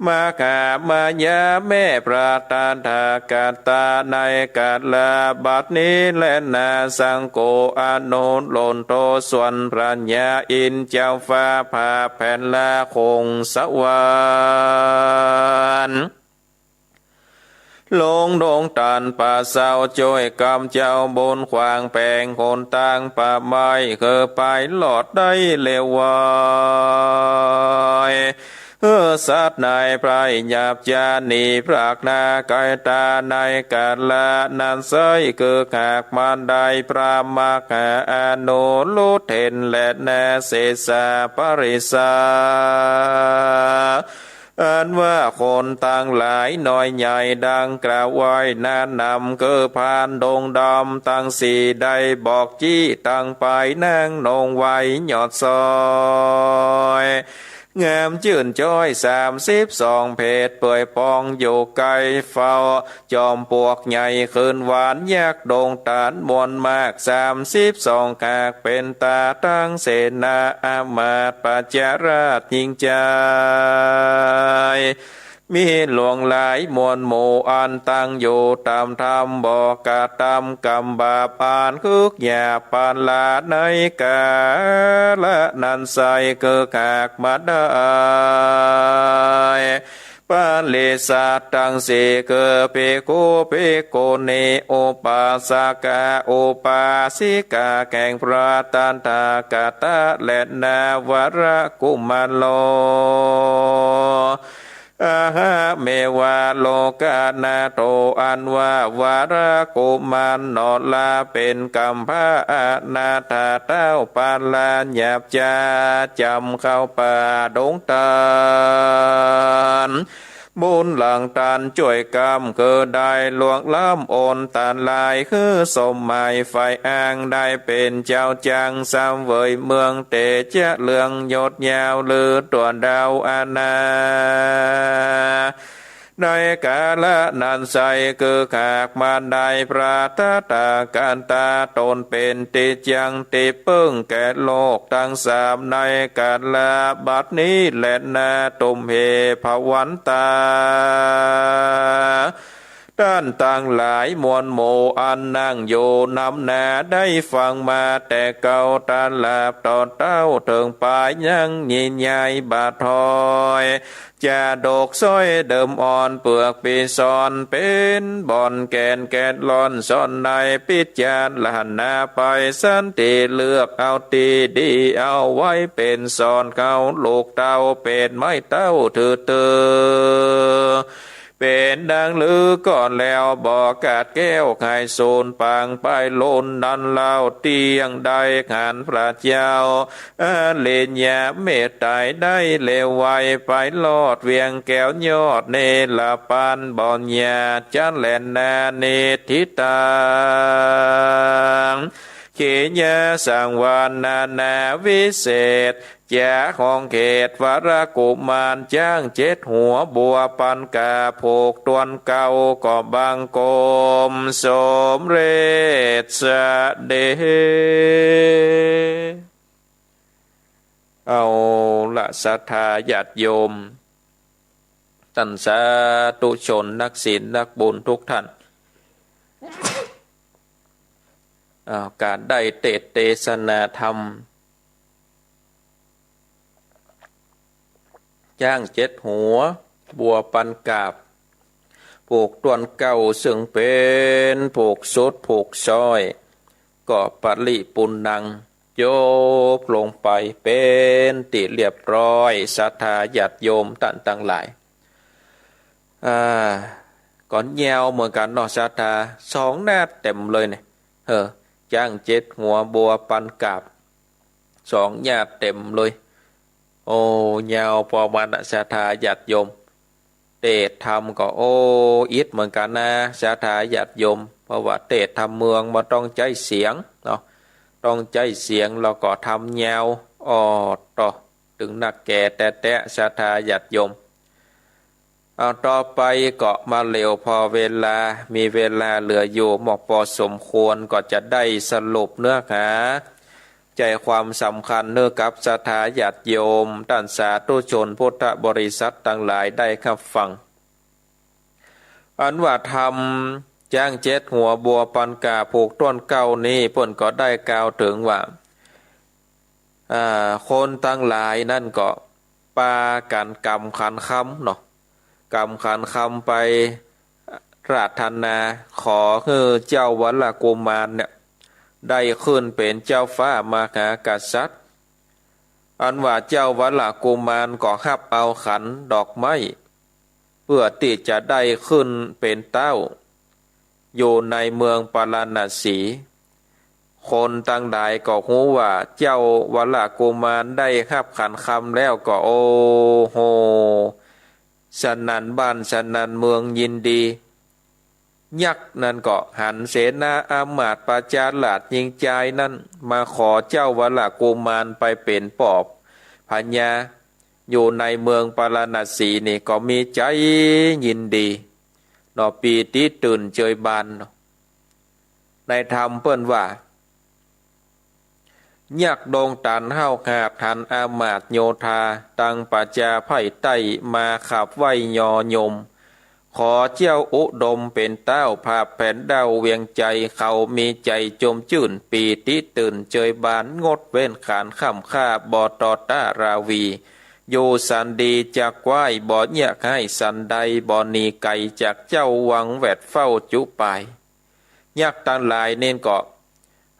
มหามายาแม่พระตถาคตะในกาละบัดนี้แลนา สังโฆอนุรุทโธ ส่วนพระญาอินทร์เจ้าฟ้าผ่าแผ่นละคงสวรรค์ ลงดงตันป่าเศร้าจ้วยกำเจ้าบุญขวางแปงหนตางป่าไม้ คือไปรอดได้เร็วไว เออ สัตว์นายพรายหยาบจาหนีพรากนาไกลตาในกาละนั้นไส้ คือหากมาได้พระมหาอนุรุทธเถรและนาเสสาปริสา อันว่าคนตังหลายน้อยใหญ่ดังกล่าวไว้นั้นนำ คือพรานดงดำตังสี่ได้บอกจี้ตังไปนั่งนงไว้ยอดซอย งามจื้นจ้อยสามสิบสองเพศเปื่อยปองอยู่ไกลเฝ้า จอมปลวกใหญ่คืนหวานยักษ์ดงตาลมวลมากสามสิบสองขาก เป๋นตาตังเสนาอามาตย์ประชาราษฎร์ยิ่งใจ๋ มีหลวงหลายมวลหมู่อันตั้งอยู่ต๋ามธรรม บ่กระทำกรรมบาปอันคึกหยาบปานลาในกาละนั้นไส้ คือหากมาได้ ปริสาทตังสี่ คือภิกขุ ภิกขุณี อุปาสกะ อุปาสิกา แห่งพระตถาคตะและนาวรกุมารโล อะหะเมวะโลกะนาโถ อันว่าวรกุมารหนอลาเป๋นกำพร้าอนาถาเต้าปาลาหยาบจา จ๋ำเข้าป่าดงตาล บุญหลังตันจ้วยกำ คือได้ล่วงล้ำอนตันลาย คือสมหมายใฝ่อ้างได้เป๋นเจ้าจังเสวยเมืองเตจะเรืองยศยาวลือตั๋วดาวอาณา ในกาละนั้นไส้ คือหากมาได้พระตถาคตะต๋นเป๋นตี้จั้งตี้เปิ้งแก่โลกตังสามในกาละบัดนี้แลนา ตุมเห ภวันตา ต้านตังหลายมวลหมู่อันนั่งอยู่นำหน้าได้ฟังมาแต่เก๊าตราบต่อเต้าเถิงปายยังญินยายบ่ถ้อย จาดกซ้อยเดิมอ่อนเปลือกปีสอนเป๋นบ่อนแก่นแก่นล่อนซ่อนใน ปิจารณาไปสันติเลือกเอาตี้ดีเอาไว้เป๋นสอนเข้าลูกเต้าเป๋นไม้เต้าถือเตอ เป๋นดังลือก่อนแล้วบ่ขาดแคล้วไขสูญปางไปลุนนั้นเล่า เตี้ยงได้หันพระเจ้า อริยะเมตไตรได้เลวไวไปรอดเวียงแก้วยอดเนรปานบ่อนหญ้าจะแลนานิทธิตัง กิริยาสังวรนานาวิเศษ จ๋าของเขตวรกุมาร จ๊างเจ็ดหัวบัวปันกาบ ผูกตวนเกล้าก็บังคมสมเร็จเสด็จ เอาละศรัทธาญาติโยม ต้านสาธุชนนักศีลนักบุญทุกท่าน อ้าว ก๋านได้เตสน์เตสนาธรรม จ๊างเจ็ดหัว บัวปันกาบ ผูกตวนเกล้า ซึ่งเป๋นผูกสุดผูกซ้อย ก็ปริปุณณัง จบลงไปเป๋นตี้เรียบร้อย ศรัทธาญาติโยมต้านตังหลาย อ่า ก็ยาวเหมือนกั๋นเนาะ ศรัทธา สองหน้าเต็มเลยเนี่ย เออ จ๊างเจ็ดหัวบัวปันกาบ สองหน้าเต็มเลย โอ้ ยาวปอประมาณนะ ศรัทธาญาติโยม เตสน์ธรรมก็ โอ้ อิดเหมือนกั๋นนะ ศรัทธาญาติโยม เพราะว่าเตสน์ธรรมเมืองบ่ต้องใจ๊เสียงเนาะ ต้องใจ๊เสียงแล้วก็ธรรมยาว อ้อ ต่อ ตึงนักแก่แต๊ๆ ศรัทธาญาติโยม เอา ต่อไปก็มาเหลวผ่อเวลา มีเวลาเหลืออยู่มากปอสมควร ก็จะได้สรุปเนื้อหา ใจ๋ความสำคัญหื้อกับศรัทธาญาติโยม ต้านสาธุชนพุทธบริษัทตังหลายได้ฮับฟัง อันว่าธรรมจ๊างเจ็ดหัวบัวปันกาบผูกตวนเกล้านี้ เปิ้นก็ได้กล่าวเถิงว่า อ่า คนตังหลายนั้นก็ปากั๋นกำขันคำเนาะ กำขันคำไปอาราธนา ขอหื้อเจ้าวรกุมารเนี่ย ได้ขึ้นเป๋นเจ้าฟ้ามหากษัตริย์ อันว่าเจ้าวรกุมารก็ฮับเอาขันดอกไม้ เปื้อตี้จะได้ขึ้นเป๋นเต๊า อยู่ในเมืองปาราณสี คนตังหลายก็ฮู้ว่าเจ้าวรกุมารได้ฮับขันคำแล้วก็ โอ้โห สนั่นบ้านสนั่นเมืองยินดี ยักษ์นั้นก็หันเสนาอามาตย์ประชาราษฎร์ญิงจายนั้น มาขอเจ้าวรกุมารไปเป๋นป้อพญา อยู่ในเมืองปาราณสีนี่ก็มีใจ๋ยินดีเนาะ ปีติตื่นเจิยบานเนาะ ในธรรมเปิ้นว่า ยักษ์ดงต๋านห้าวหาบหันอามาตย์โยธา ตังประจาใภ้ใต้มาขับไหว้ยอยม ขอเจ้าอุดมเป๋นเต๊า ผาบแผนเด้าเวียงใจ๋ เขามีใจ๋จมจื้น ปีติตื่นเจิยบาน งดเว้นขานค่ำค่า บ่ต่อต้าราวี อยู่สันดีจากใก้ บ่เยียะฮ้ายสันใด บ่หนีไก๋จากเจ้า หวังแวดเฝ้าจุปาย ยักษ์ตังหลายนี่ก็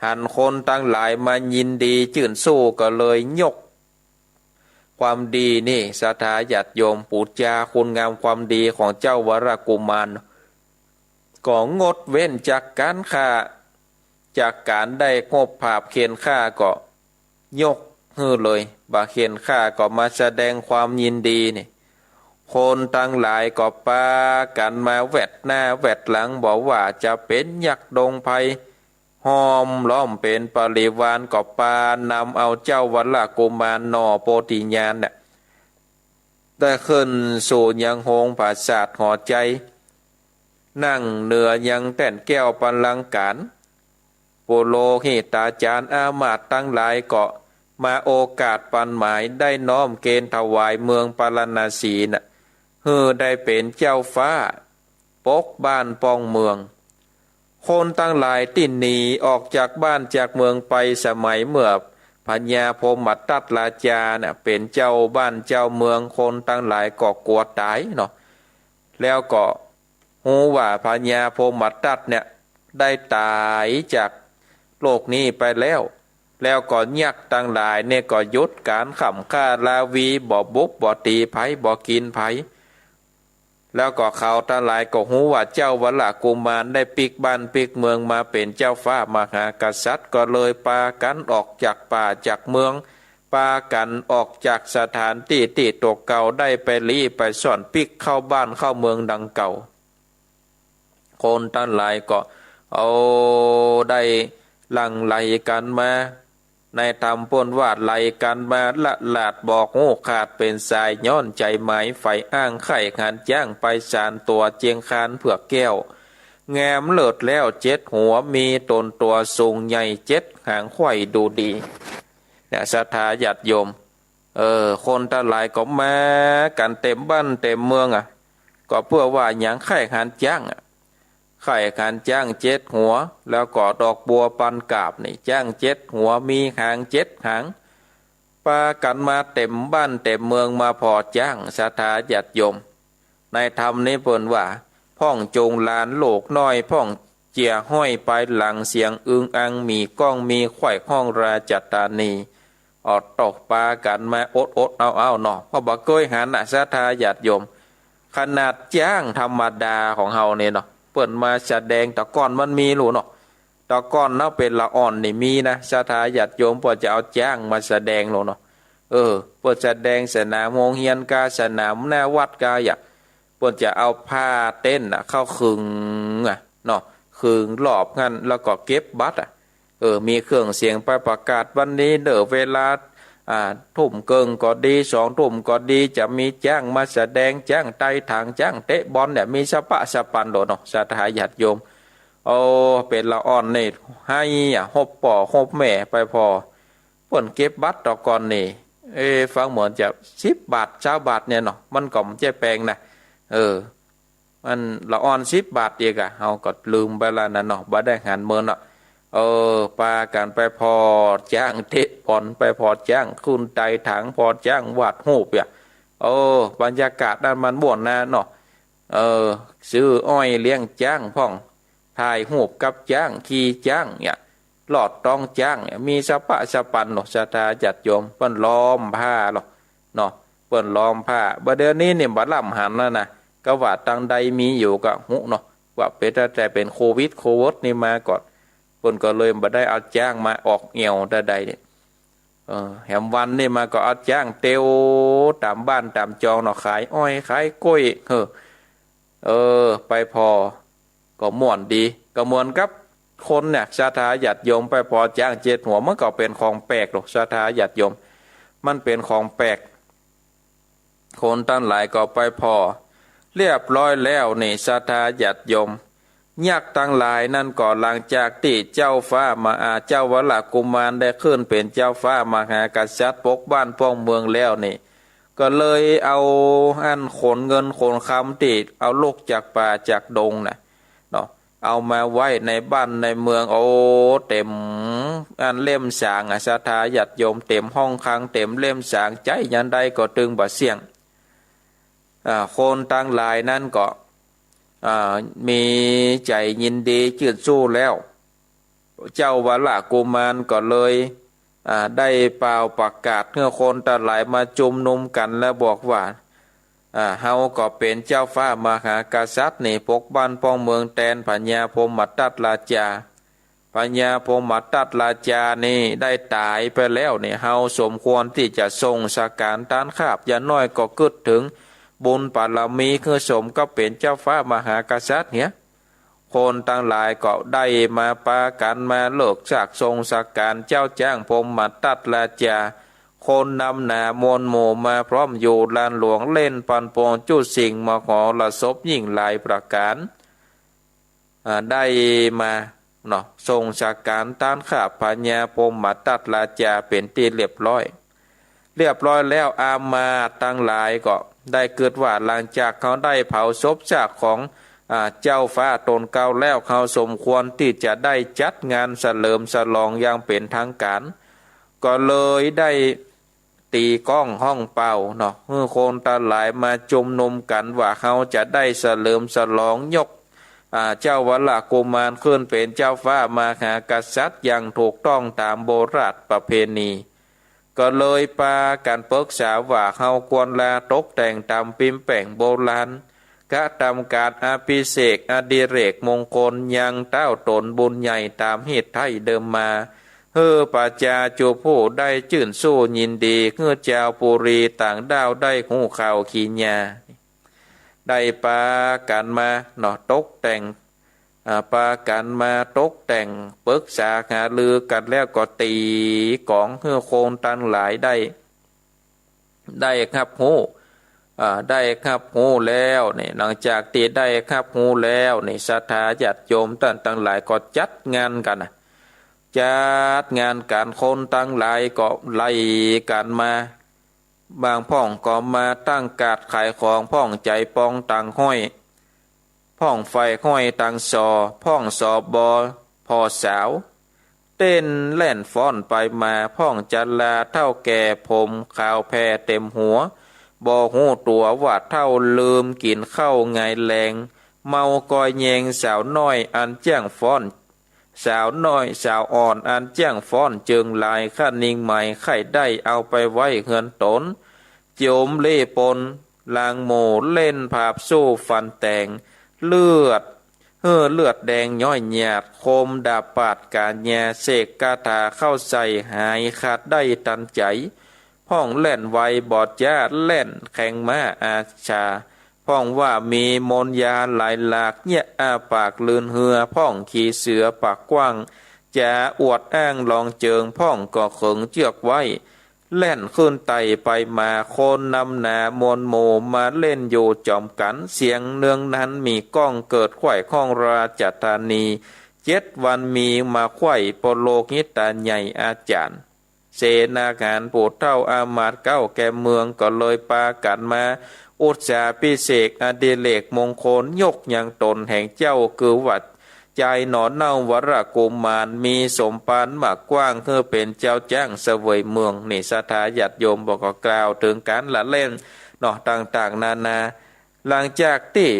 หันคนตังหลายมายินดีจื้นซู้ ก็เลยยกความดีนี่ ศรัทธาญาติโยม ปู๋จาคุณงามความดีของเจ้าวรกุมาร ก็งดเว้นจากก๋านฆ่า จากก๋านได้งบผาบเฆณฑ์ฆ่า ก็ยกหื้อเลย บ่าเฆณฑ์ฆ่าก็มาแสดงความยินดีนี่ คนตังหลายก็ปากั๋นมาแวดหน้าแวดหลัง บ่ว่าจะเป๋นยักษ์ดงไพร ห้อมล้อมเป๋นปริวาร ก็ปานำเอาเจ้าวรกุมารหน่อโพธิญาณเนี่ย ได้ขึ้นสู่ยังโฮงผาสาทย์หอใจ๋ นั่งเหนือยังแต้นแก้วปัลลังก์ก๋าน ปุโรหิตาจารย์อามาตย์ตังหลายก็มาโอกาสปันหมาย ได้น้อมเกณฑ์ถวายเมืองปาราณสีน่ะ หื้อได้เป๋นเจ้าฟ้า ปกบ้านป้องเมือง คนตังหลายตี้หนีออกจากบ้านจากเมืองไป สมัยเมื่อพญาพรหมทัตราชาน่ะ เป๋นเจ้าบ้านเจ้าเมือง คนตังหลายก็กั๋วต๋ายเนาะ แล้วก็ฮู้ว่าพญาพรหมทัตเนี่ยได้ต๋ายจากโลกนี้ไปแล้ว แล้วก็ยักษ์ตังหลายเนี่ยก็หยุดก๋านค่ำฆ่าราวี บ่บุกบ่ตี๋ใผ บ่กิ๋นใผ แล้วก็เขาตังหลายก็ฮู้ว่าเจ้าวรกุมารได้ปิ๊กบ้านปิ๊กเมืองมาเป๋นเจ้าฟ้ามหากษัตริย์ ก็เลยปากั๋นออกจากป่าจากเมือง ปากั๋นออกจากสถานตี้ตี้ตั๋วเก่า ได้ไปลี้ไปซ่อนปิ๊กเข้าบ้านเข้าเมืองดังเก่า คนตังหลายก็เอาได้ หลั่งไหลกั๋นมา นายธรรมเปิ้นว่าไหลกั๋นมาละหลาดบอกฮู้ขาดเป๋นสาย ย้อนใจ๋หมายใฝ่อ้างใค่หันจ๊างไปสานตั๋ว เจียงคานเผือกแก้ว งามเลิศแล้วเจ็ดหัว มีต๋นตั๋วสูงใหญ่เจ็ดหาง ใค่ดูดี เนี่ย ศรัทธาญาติโยม เออ คนตังหลายก็มากั๋นเต๋มบ้านเต๋มเมืองอะ ก็เปื้อว่าหยัง ใค่หันจ๊างอะ ใค่หันจ๊างเจ็ดหัว แล้วก็ดอกบัวปันกาบนี่ จ๊างเจ็ดหัว มีหางเจ็ดหาง ปากั๋นมาเต๋มบ้านเต๋มเมืองมาผ่อจ๊าง ศรัทธาญาติโยม นายธรรมนี่เปิ้นว่า พ่องจูงหลานลูกน้อย พ่องเจียห้อยปายหลัง เสียงอึงอัง มีก้องมีไขว่ ฮ้องราชธานี ออดตกปากั๋นมาอดๆ เอาๆ เนาะ เพราะบ่เกยหันน่ะ ศรัทธาญาติโยม ขนาดจ๊างธรรมดาของเฮานี่เนาะ เปิ้นมาแสดง แต่ก่อนมันมีหลูเนาะ แต่ก่อนเนาะ เป๋นละอ่อนนี่มีนะ ศรัทธาญาติโยม เปิ้นจะเอาจ๊างมาแสดงหลูเนาะ เออ เปิ้นแสดงสนามโฮงเฮียนกา สนามหน้าวัดกา อย่าง เปิ้นจะเอาผ้าเต็นท์น่ะ เข้าขึงอะ เนาะ ขึงรอบหั้น แล้วก็เก็บบัตรอะ เออ มีเครื่องเสียงไปประกาศวันนี้เด้อ เวลา อ่า ทุ่มเกิ่งก็ดี สองทุ่มก็ดี จะมีจ๊างมาแสดง จ๊างไตถัง จ๊างเตะบอลเนี่ย มีสะป๊ะสะปันโลดเนาะ ศรัทธาญาติโยม โอ้ เป๋นละอ่อนนี่ ไห้อะ ฮบป้อฮบแม่ไปผ่อ เปิ้นเก็บบัตรแต่ก่อนนี่ เอ๊ะ ฟังเหมือนจะสิบบาท ซาวบาทเนี่ยเนาะ มันก็บ่ใจ้แปงนะ เออ มันละอ่อนสิบบาทอีกอะ เฮาก็ลืมไปแล้วนะเนาะ บ่ได้หันเมินเนาะ เออ ปากั๋นไปผ่อจ๊างเตะบอล ไปผ่อจ๊างขึ้นไตถัง ผ่อจ๊างวาดฮูปอะ เออ บรรยากาศนั้นมันม่วนนะเนาะ เออ ซื้ออ้อยเลี้ยงจ๊างพ่อง ถ่ายฮูปกับจ๊าง ขี่จ๊างเนี่ย ลอดต๊องจ๊างเนี่ย มีสะป๊ะสะปันเนาะ ศรัทธาญาติโยม เปิ้นล้อมผ้าเนาะ เนาะ เปิ้นล้อมผ้า บ่าเดี่ยวนี้นี่บ่ล้ำหันแล้วนะ ก็ว่าตังใดมีอยู่ก็ฮู้เนาะ ว่าเป๋นตั้งแต่เป๋นโควิด โควิดนี่มาก่อน เปิ้นก็เลยบ่ได้เอาจ๊างมาออกแอ่วแต่ใดเนี่ย เออ แหมวันนี่มาก็เอาจ๊างเตียวต๋ามบ้านต๋ามจองเนาะ ขายอ้อยขายกล้วย เออ เออ ไปผ่อ ก็ม่วนดี ก็เหมือนกับคนเนี่ย ศรัทธาญาติโยม ไปผ่อจ๊างเจ็ดหัว มันก็เป๋นของแปลกโลด ศรัทธาญาติโยม มันเป๋นของแปลก คนตังหลายก็ไปผ่อ เรียบร้อยแล้วนี่ ศรัทธาญาติโยม ยักษ์ตังหลายนั้นก็ หลังจากตี้เจ้าฟ้ามา อ่า เจ้าวรกุมารได้ขึ้นเป๋นเจ้าฟ้ามหากษัตริย์ปกบ้านป้องเมืองแล้วนี่ ก็เลยเอาอันขนเงินขนคำตี้เอาลุกจากป่าจากดงน่ะเนาะ เอามาไว้ในบ้านในเมือง โอ้ เต๋มอันเล่มสางอะ ศรัทธาญาติโยม เต๋มห้องคลัง เต๋มเล่มสาง ใจ๊ยานใดก็ตึงบ่เสี้ยง อ่า คนตังหลายนั้นก็ อ่า มีใจ๋ยินดีจื้นชู้แล้ว เจ้าวรกุมารก็เลย อ่า ได้ป่าวประกาศหื้อคนตังหลายมาจุมนุมกั๋น แล้วบอกว่า อ่า เฮาก็เป๋นเจ้าฟ้ามหากษัตริย์นี่ ปกบ้านป้องเมืองแตนพญาพรหมทัตราชา พญาพรหมทัตราชานี่ได้ต๋ายไปแล้วนี่ เฮาสมควรตี้จะส่งสก๋านตานคาบ อย่างน้อยก็กึ๊ดเถิงบุญบารมี หื้อสมกับเป๋นเจ้าฟ้ามหากษัตริย์เหีย คนตังหลายก็ได้มาปากั๋นมาเลิกซากส่งสก๋านเจ้าจ๊างพรหมทัตราชา คนนำหนามวลหมู่มาพร้อมอยู่ลานหลวง เล่นปันป่วงจุสิ่งมหรสพยิ่งหลายประก๋าน อ่า ได้มาเนาะ ส่งสก๋านตานคาบพญาพรหมทัตราชาเป๋นตี้เรียบร้อย เรียบร้อยแล้ว อามาตย์ตังหลายก็ได้กึ๊ดว่า หลังจากเฮาได้เผาศพซากของ อ่า เจ้าฟ้าต๋นเก่าแล้ว เฮาสมควรตี้จะได้จัดงานเฉลิมฉลองอย่างเป๋นทางก๋าน ก็เลยได้ ตี๋ก้องฮ้องเป่าเนาะ หื้อคนตังหลายมาจุมนุมกั๋นว่า เฮาจะได้เฉลิมฉลองยก อ่า เจ้าวรกุมารขึ้นเป๋นเจ้าฟ้ามหากษัตริย์อย่างถูกต้องต๋ามโบราณประเพณี ก็เลยปากั๋นปึกษาว่า เฮาควรลาตกแต่งต๋ามปิ๊มแป๋งโบราณ กระทำก๋านอภิเษกอดิเรกมงคลยังเต้าต๋นบุญใหญ่ต๋ามฮีตไท้เดิมมา หื้อประจาจุผู้ได้จื้นชู้ยินดี หื้อจาวปุรีต่างด้าวได้ฮู้ข่าวขีญญา ได้ปากั๋นมาเนาะ ตกแต่ง อ่า ปากั๋นมาตกแต่งปรึกษาหารือกั๋นแล้วก็ตี๋ก๋องหื้อคนตังหลายได้ ได้ฮับฮู้ อ่า ได้ฮับฮู้แล้วนี่ หลังจากตี้ได้ฮับฮู้แล้วนี่ ศรัทธาญาติโยมต้านตังหลายก็จัดงานกั๋นนะ จัดงานกั๋น คนตังหลายก็ไล่กั๋นมา บางพ่องก็มาตั้งกาดขายของ พ่องใจ๋ปองตังห้อย พ่องใฝ่ห้อยตังสอ พ่องสอ บอ ผ่อสาว เต้นแล่นฟ้อนไปมา พ่องจราเฒ่าแก่ ผมขาวแผ่เต็มหัว บ่ฮู้ตั๋วว่าเฒ่า ลืมกิ๋นข้าวไงแลง เมาก่อยแยงสาวน้อยอันเจียงฟ้อน สาวน้อยสาวอ่อนอันเจียงฟ้อนจึงหลาย คะนิงไหมใค่ได้เอาไปไว้เฮือนต๋น โจ๋มเล่ห์ปนลางหมู่ เล่นผาบสู้ฟันแตง เลือด หื้อเลือดแดงย้อยหยาด คมดาบปาดก๋าญา เสกคาถาเข้าใส่ หายขาดได้ตันใจ๋ พ่องแล่นไวบอดจ๊า แล่นแข่งม้าอาชา พ่องว่ามีมนต์ยาหลายหลาก เยียะอ้าปากลืนเฮือ พ่องขี่เสือปากกว้าง จ๋าอวดอ้างลองเจิง พ่องก็เขิงเจื้อกไว้ แล่นขึ้นไต่ไปมา คนนำหนามวลหมู่ มาเล่นอยู่จ๋อมกั๋น เสียงเนืองนั้นมีก้อง เกิดไขว่ข้องราชธานี เจ็ดวันมีมาไขว่ ปุโรหิตใหญ่อาจ๋ารย์ เสนาหารผู้เฒ่าอามาตย์เก๊าแก่เมือง ก็เลยปากั๋นมาอุตสาภิเษกอดิเรกมงคล ยกยังต๋นแห่งเจ้า คือว่าจายหนอนเน่าวรกุมาร มีสมภารมากว้าง หื้อเป๋นเจ้าจ๊างเสวยเมือง นี่ศรัทธาญาติโยมบ่ก็กล่าวเถิงก๋านละเล่นเนาะ ต่างๆ นานา หลังจากตี้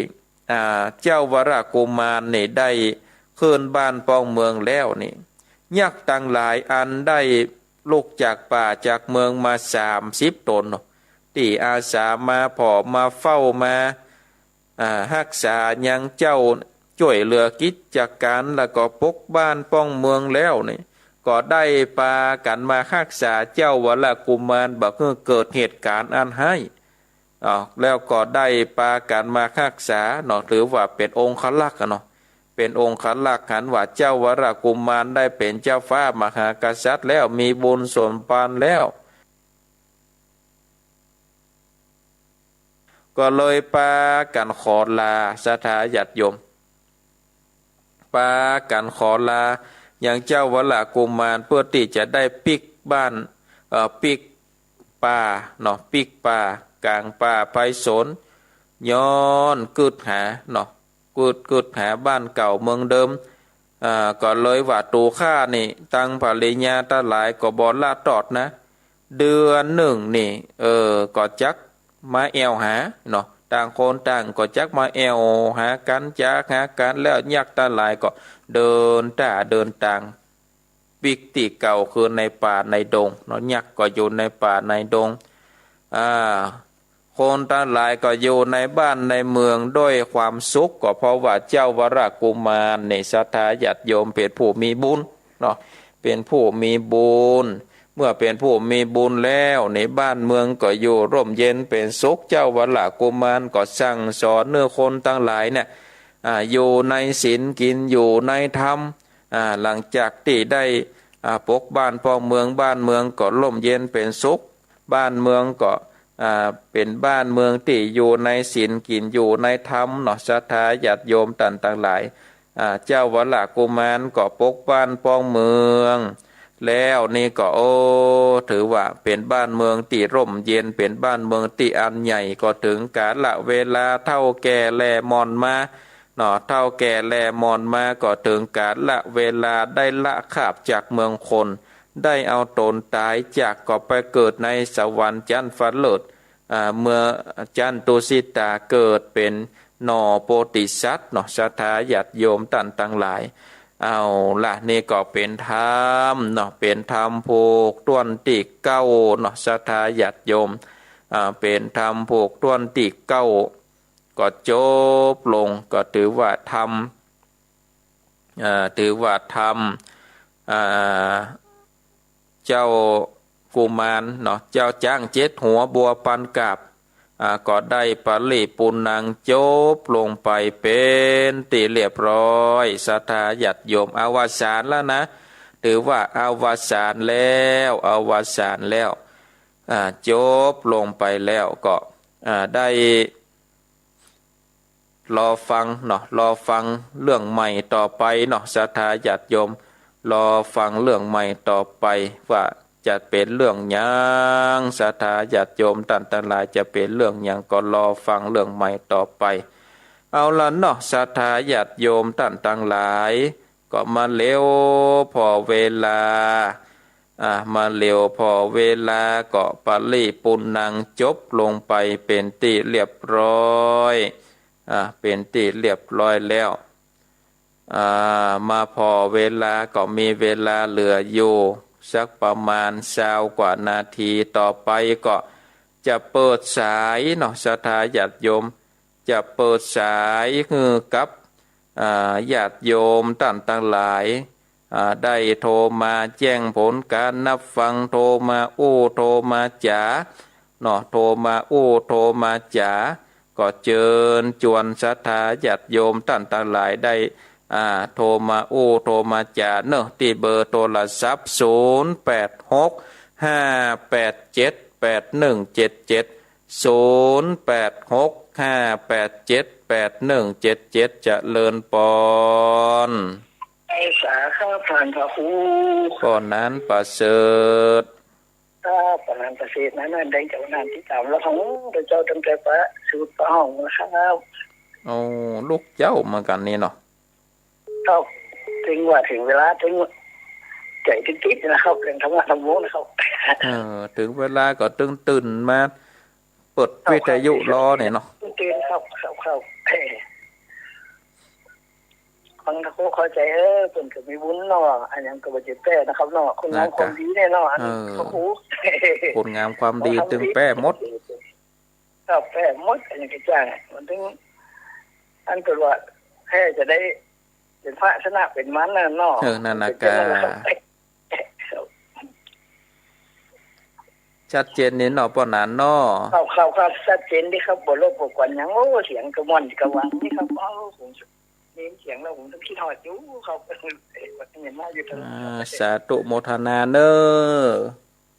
อ่า เจ้าวรกุมารนี่ได้คืนบ้านป้องเมืองแล้วนี่ ยักษ์ตังหลายอันได้ลุกจากป่าจากเมืองมาสามสิบต๋นเนาะ ตี้อาสามาผ่อมาเฝ้ามา อ่า ฮักษายังเจ้า จ้วยเหลือกิจก๋าน แล้วก็ปกบ้านป้องเมืองแล้วนี่ ก็ได้ปากั๋นมาฮักษาเจ้าวรกุมาร บ่หื้อเกิดเหตุก๋ารณ์อันฮ้าย อ่า แล้วก็ได้ปากั๋นมาฮักษาเนาะ ถือว่าเป๋นองครักษ์อะเนาะ เป๋นองครักษ์ หันว่าเจ้าวรกุมารได้เป๋นเจ้าฟ้ามหากษัตริย์แล้ว มีบุญสมภารแล้ว ก็เลยปากั๋นขอลา ศรัทธาญาติโยม ปากั๋นขอลายังเจ้าวรกุมาร เปื้อตี้จะได้ปิ๊กบ้าน เอ่อ ปิ๊กป่าเนาะ ปิ๊กป่าก๋างป่าไพศาล ย้อนกึ๊ดหาเนาะ กึ๊ด กึ๊ดหาบ้านเก่าเมืองเดิม อ่า ก็เลยว่าตั๋วข้านี่ ตังภริยาตังหลายก็บ่ละตอดนะ เดือนนึ่งนี่ เออ ก็จักมาแอ่วหาเนาะ ต่างคนต่างก็จักมาแอ่วหากั๋น จ๋าหากั๋น แล้วยักษ์ตังหลายก็เดินต้าเดินตาง ปิ๊กตี้เก่าคือในป่าในดงเนาะ ยักษ์ก็อยู่ในป่าในดง อ่า คนตังหลายก็อยู่ในบ้านในเมืองด้วยความสุข ก็เพราะว่าเจ้าวรกุมารนี่ ศรัทธาญาติโยม เป๋นผู้มีบุญเนาะ เป๋นผู้มีบุญ เมื่อเป๋นผู้มีบุญแล้วนี่ บ้านเมืองก็อยู่ร่มเย็นเป๋นสุข เจ้าวรกุมารก็สั่งสอนหื้อคนตังหลายเนี่ย อ่า อยู่ในศีล กิ๋นอยู่ในธรรม อ่า หลังจากตี้ได้ อ่า ปกบ้านป้องเมือง บ้านเมืองก็ร่มเย็นเป๋นสุข บ้านเมืองก็ อ่า เป๋นบ้านเมืองตี้อยู่ในศีล กิ๋นอยู่ในธรรมเนาะ ศรัทธาญาติโยมต้านตังหลาย อ่า เจ้าวรกุมารก็ปกบ้านป้องเมือง แล้วนี่ก็ โอ้ ถือว่าเป๋นบ้านเมืองตี้ร่มเย็น เป๋นบ้านเมืองตี้อันใหญ่ ก็เถิงกาละเวลาเฒ่าแก่แล่หม่อนมา เนาะ เฒ่าแก่แล่หม่อนมาก็เถิงกาละเวลาได้ละคาบจากเมืองคน ได้เอาต๋นต๋ายจาก ก็ไปเกิดในสวรรค์จั๊นฟ้าเลิศ อ่า เมืองจั๊นตุสิตา เกิดเป๋นหน่อโพธิสัตว์เนาะ ศรัทธาญาติโยมต้านตังหลาย เอาละ นี่ก็เป๋นธรรมเนาะ เป๋นธรรมผูกต้วนตี้เก้าเนาะ ศรัทธาญาติโยม อ่า เป๋นธรรมผูกต้วนตี้เก้า ก็จบลง ก็ถือว่าธรรม อ่า ถือว่าธรรม อ่า เจ้ากุมารเนาะ เจ้าจ๊างเจ็ดหัวบัวปันกาบ อ่า ก็ได้ปริปูณังจบลงไปเป๋นตี้เรียบร้อย ศรัทธาญาติโยม อวสานแล้วนะ ถือว่าอวสานแล้ว อวสานแล้ว อ่า จบลงไปแล้วก็ อ่า ได้ รอฟังเนาะ รอฟังเรื่องใหม่ต่อไปเนาะ ศรัทธาญาติโยม รอฟังเรื่องใหม่ต่อไป ว่าจะเป๋นเรื่องหยัง ศรัทธาญาติโยมต้านตังหลาย จะเป๋นเรื่องหยัง ก็รอฟังเรื่องใหม่ต่อไป เอาละเนาะ ศรัทธาญาติโยมต้านตังหลาย ก็มาเหลียวผ่อเวลา อ่า มาเหลียวผ่อเวลาก็ปริปูณังจบลงไปเป๋นตี้เรียบร้อย อ่า เป๋นตี้เรียบร้อยแล้ว อ่า มาผ่อเวลาก็มีเวลาเหลืออยู่สักประมาณซาวกว่านาที ต่อไปก็จะเปิดสายเนาะ ศรัทธาญาติโยม จะเปิดสายหื้อกับ อ่า ญาติโยมต้านตังหลาย อ่า ได้โทรมาแจ้งผลก๋านนับฟัง โทรมาอู้ โทรมาจ๋า เนาะ โทรมาอู้ โทรมาจ๋า ก็เจิญจวนศรัทธาญาติโยมต้านตังหลายได้ อ่า โทรมาอู้ โทรมาจ๋าเนาะ ตี้เบอร์โทรศัพท์ ศูนย์แปดหก ห้าแปดเจ็ด แปดหนึ่งเจ็ดเจ็ด ศูนย์แปดหก ห้าแปดเจ็ด แปดหนึ่งเจ็ดเจ็ด เจริญปอน ไหว้สาครับต้านพระครู ป้อหนานประเสริฐ ครับ ป้อหนานประเสริฐนะ นั่นได้เจ้า หนานติดต๋ามละห้อง เจ้าตั้งแต่ประสูติป้อห้องนะครับ โอ้ ลูกเจ้าเหมือนกั๋นนี่เนาะ ครับ เถิงว่าเถิงเวลา เถิงว่าใจ๋ติดๆ นะครับ เถิงธรรมะธรรมโมนะครับ เออ เถิงเวลาก็ตึงตื่นมา เปิดวิทยุรอเนี่ยเนาะ ตื่นครับ ครับ ครับ เออ ฟังก็เข้าใจ๋ เออ เปิ้นก็มีบุญเนาะ อะหยังก็บ่เจ็บแป๊นะครับเนาะ คุณงามความดีเนี่ยเนาะ อันนี้ เออ โอ้โห คุณงามความดีตึงแป๊หมด ก็แป๊หมด อันนี้ก็จ้าง มันถึง อันเปิ้นว่าแป๊จะได้เป๋นพระชนะเป๋นมารน่ะเนาะ เออ นั่นน่ะกะ ชัดเจนนี่เนาะ ป้อหนานเนาะ ครับ ครับ ครับ ชัดเจนดีครับ บ่รบบ่กวนหยัง โอ้ เสียงก็ม่วนก็หวานดีครับ โอ้ ผมได้ยินเสียงแล้วผมต้องคิดฮอดอยู่ครับ เห็นมาอยู่ตลอด อ่า สาธุโมทนาเน้อ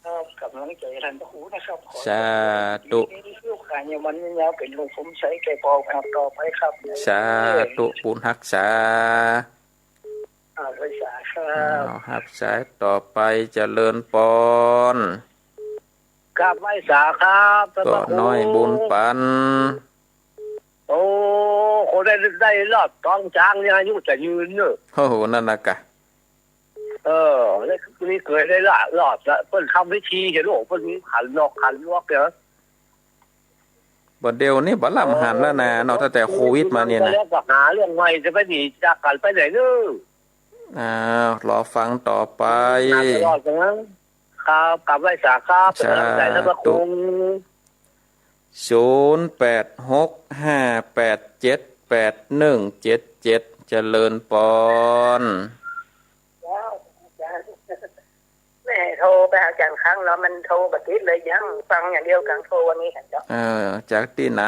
ครับ ก๋ำลังใจ๋ต้านพระครูนะครับ ขอ สาธุ ลูกหลานเนี่ยมันยาวเป๋นลูกผมใสแก่ปอครับ ต่อไปครับ สาธุ บุญฮักษา อ่า ไหว้สาครับ อ้าว ฮับสายต่อไป เจริญปอน ครับ ไหว้สาครับ ป้อน้อยบุญปัน โอ้ คนได้ ได้รอดต๋องจ๊างนี่อายุจะยืนเนอะ โอ้โห นั่นน่ะกะ เออ นี่เกยได้ละ รอดละ เปิ้นทำพิธีเหียลูก เปิ้นมีขันหนอกขันลวกเหีย บ่าเดี่ยวนี้บ่ลำหันแล้วนะเนาะ ตั้งแต่โควิดมาเนี่ยนะ แล้วก็หาเรื่องใหม่จะไปหนีจากกั๋นไปไหนเนอะ อ้าว รอฟังต่อไป ตลอดนะครับ กราบไหว้สาครับ เป๋นก๋ำลังใจ๋ต้านพระครู ศูนย์แปดหก ห้าแปดเจ็ด แปดหนึ่งเจ็ดเจ็ด เจริญปอน เจ้า อาจ๋ารย์ แม่โทรไปหาอาจ๋ารย์ครั้งแล้วมันโทรบ่ติดเลย ยังฟังอย่างเดียว กั๋งโทรวันนี้ค่ะเจ้า เออ จากตี้ไหน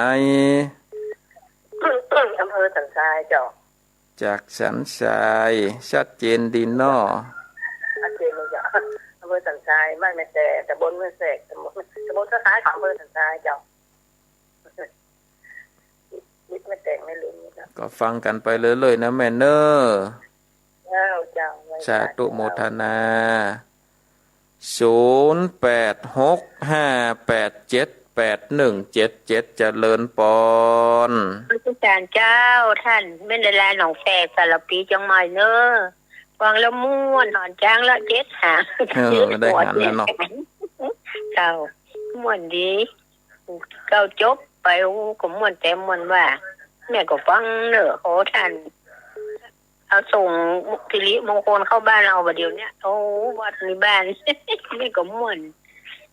อำเภอสันทรายเจ้า จากสันทราย ชัดเจนดีเนาะ ชัดเจนเลยเจ้า อำเภอสันทราย บ้านแม่แต ตำบลแม่แต ตำบล ตำบลคล้ายๆ ของอำเภอสันทรายเจ้า นิดไม่แตกไม่ลืมนะครับ ก็ฟังกั๋นไปเรื่อยๆ นะแม่เน้อ เจ้า เจ้า สาธุโมทนา ศูนย์แปดหก ห้าแปดเจ็ด แปดหนึ่งเจ็ดเจ็ด เจริญปอน พระอาจ๋ารย์เจ้า ต้านแม่นดาราหนองแฝก สารภี เจียงใหม่เน้อ ฟังแล้วม่วน หอนจ๊างแล้วเจ็ดหาง เออ ได้หันแล้วเนาะ เจ้า ม่วนดี เจ้าจบไป โอ้ ก็ม่วนแต๊ม่วนว่า แม่ก็ฟังเน้อ โอ้ ต้าน เอาส่งสิริมงคลเข้าบ้านเฮาบ่าเดี่ยวเนี้ย โอ้ วัดในบ้าน แม่ก็ม่วน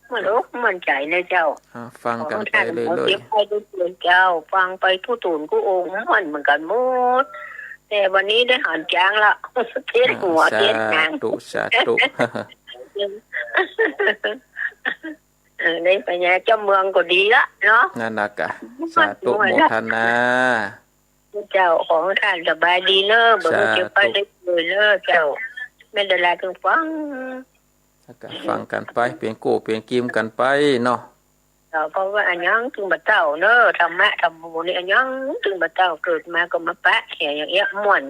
ม่วนอกม่วนใจ๋นะเจ้า อ่า ฟังกั๋นไปเรื่อยๆ ขอต้านเก็บไว้ด้วยเจ้า ฟังไปกู้ตั๋วกู้องค์ ม่วนเหมือนกั๋นหมด แต่วันนี้ได้หอนจ๊างละ เจ็ดหัว อ่า เจ็ดหาง สาธุ สาธุ เจ้า เออ ได้ไปเนี่ย เจ้าเมืองก็ดีละเนาะ นั่นนะกะ สาธุโมทนา เจ้า ขอหื้อต้านสบายดีเน่อ บ่หื้อเจ็บไข้ได้ป่วยเน่อเจ้า แม่นดาราจึงฟัง แล้วก็ฟังกั๋นไป เป๋นกู้เป๋นกีมกั๋นไปเนาะ เจ้า เพราะว่าอะหยังตึงบ่เต้าเน่อ ธรรมะธรรมโมนี่อะหยังตึงบ่เต้า เกิดมาก็มาปะเหียอย่างเอี้ยม่วน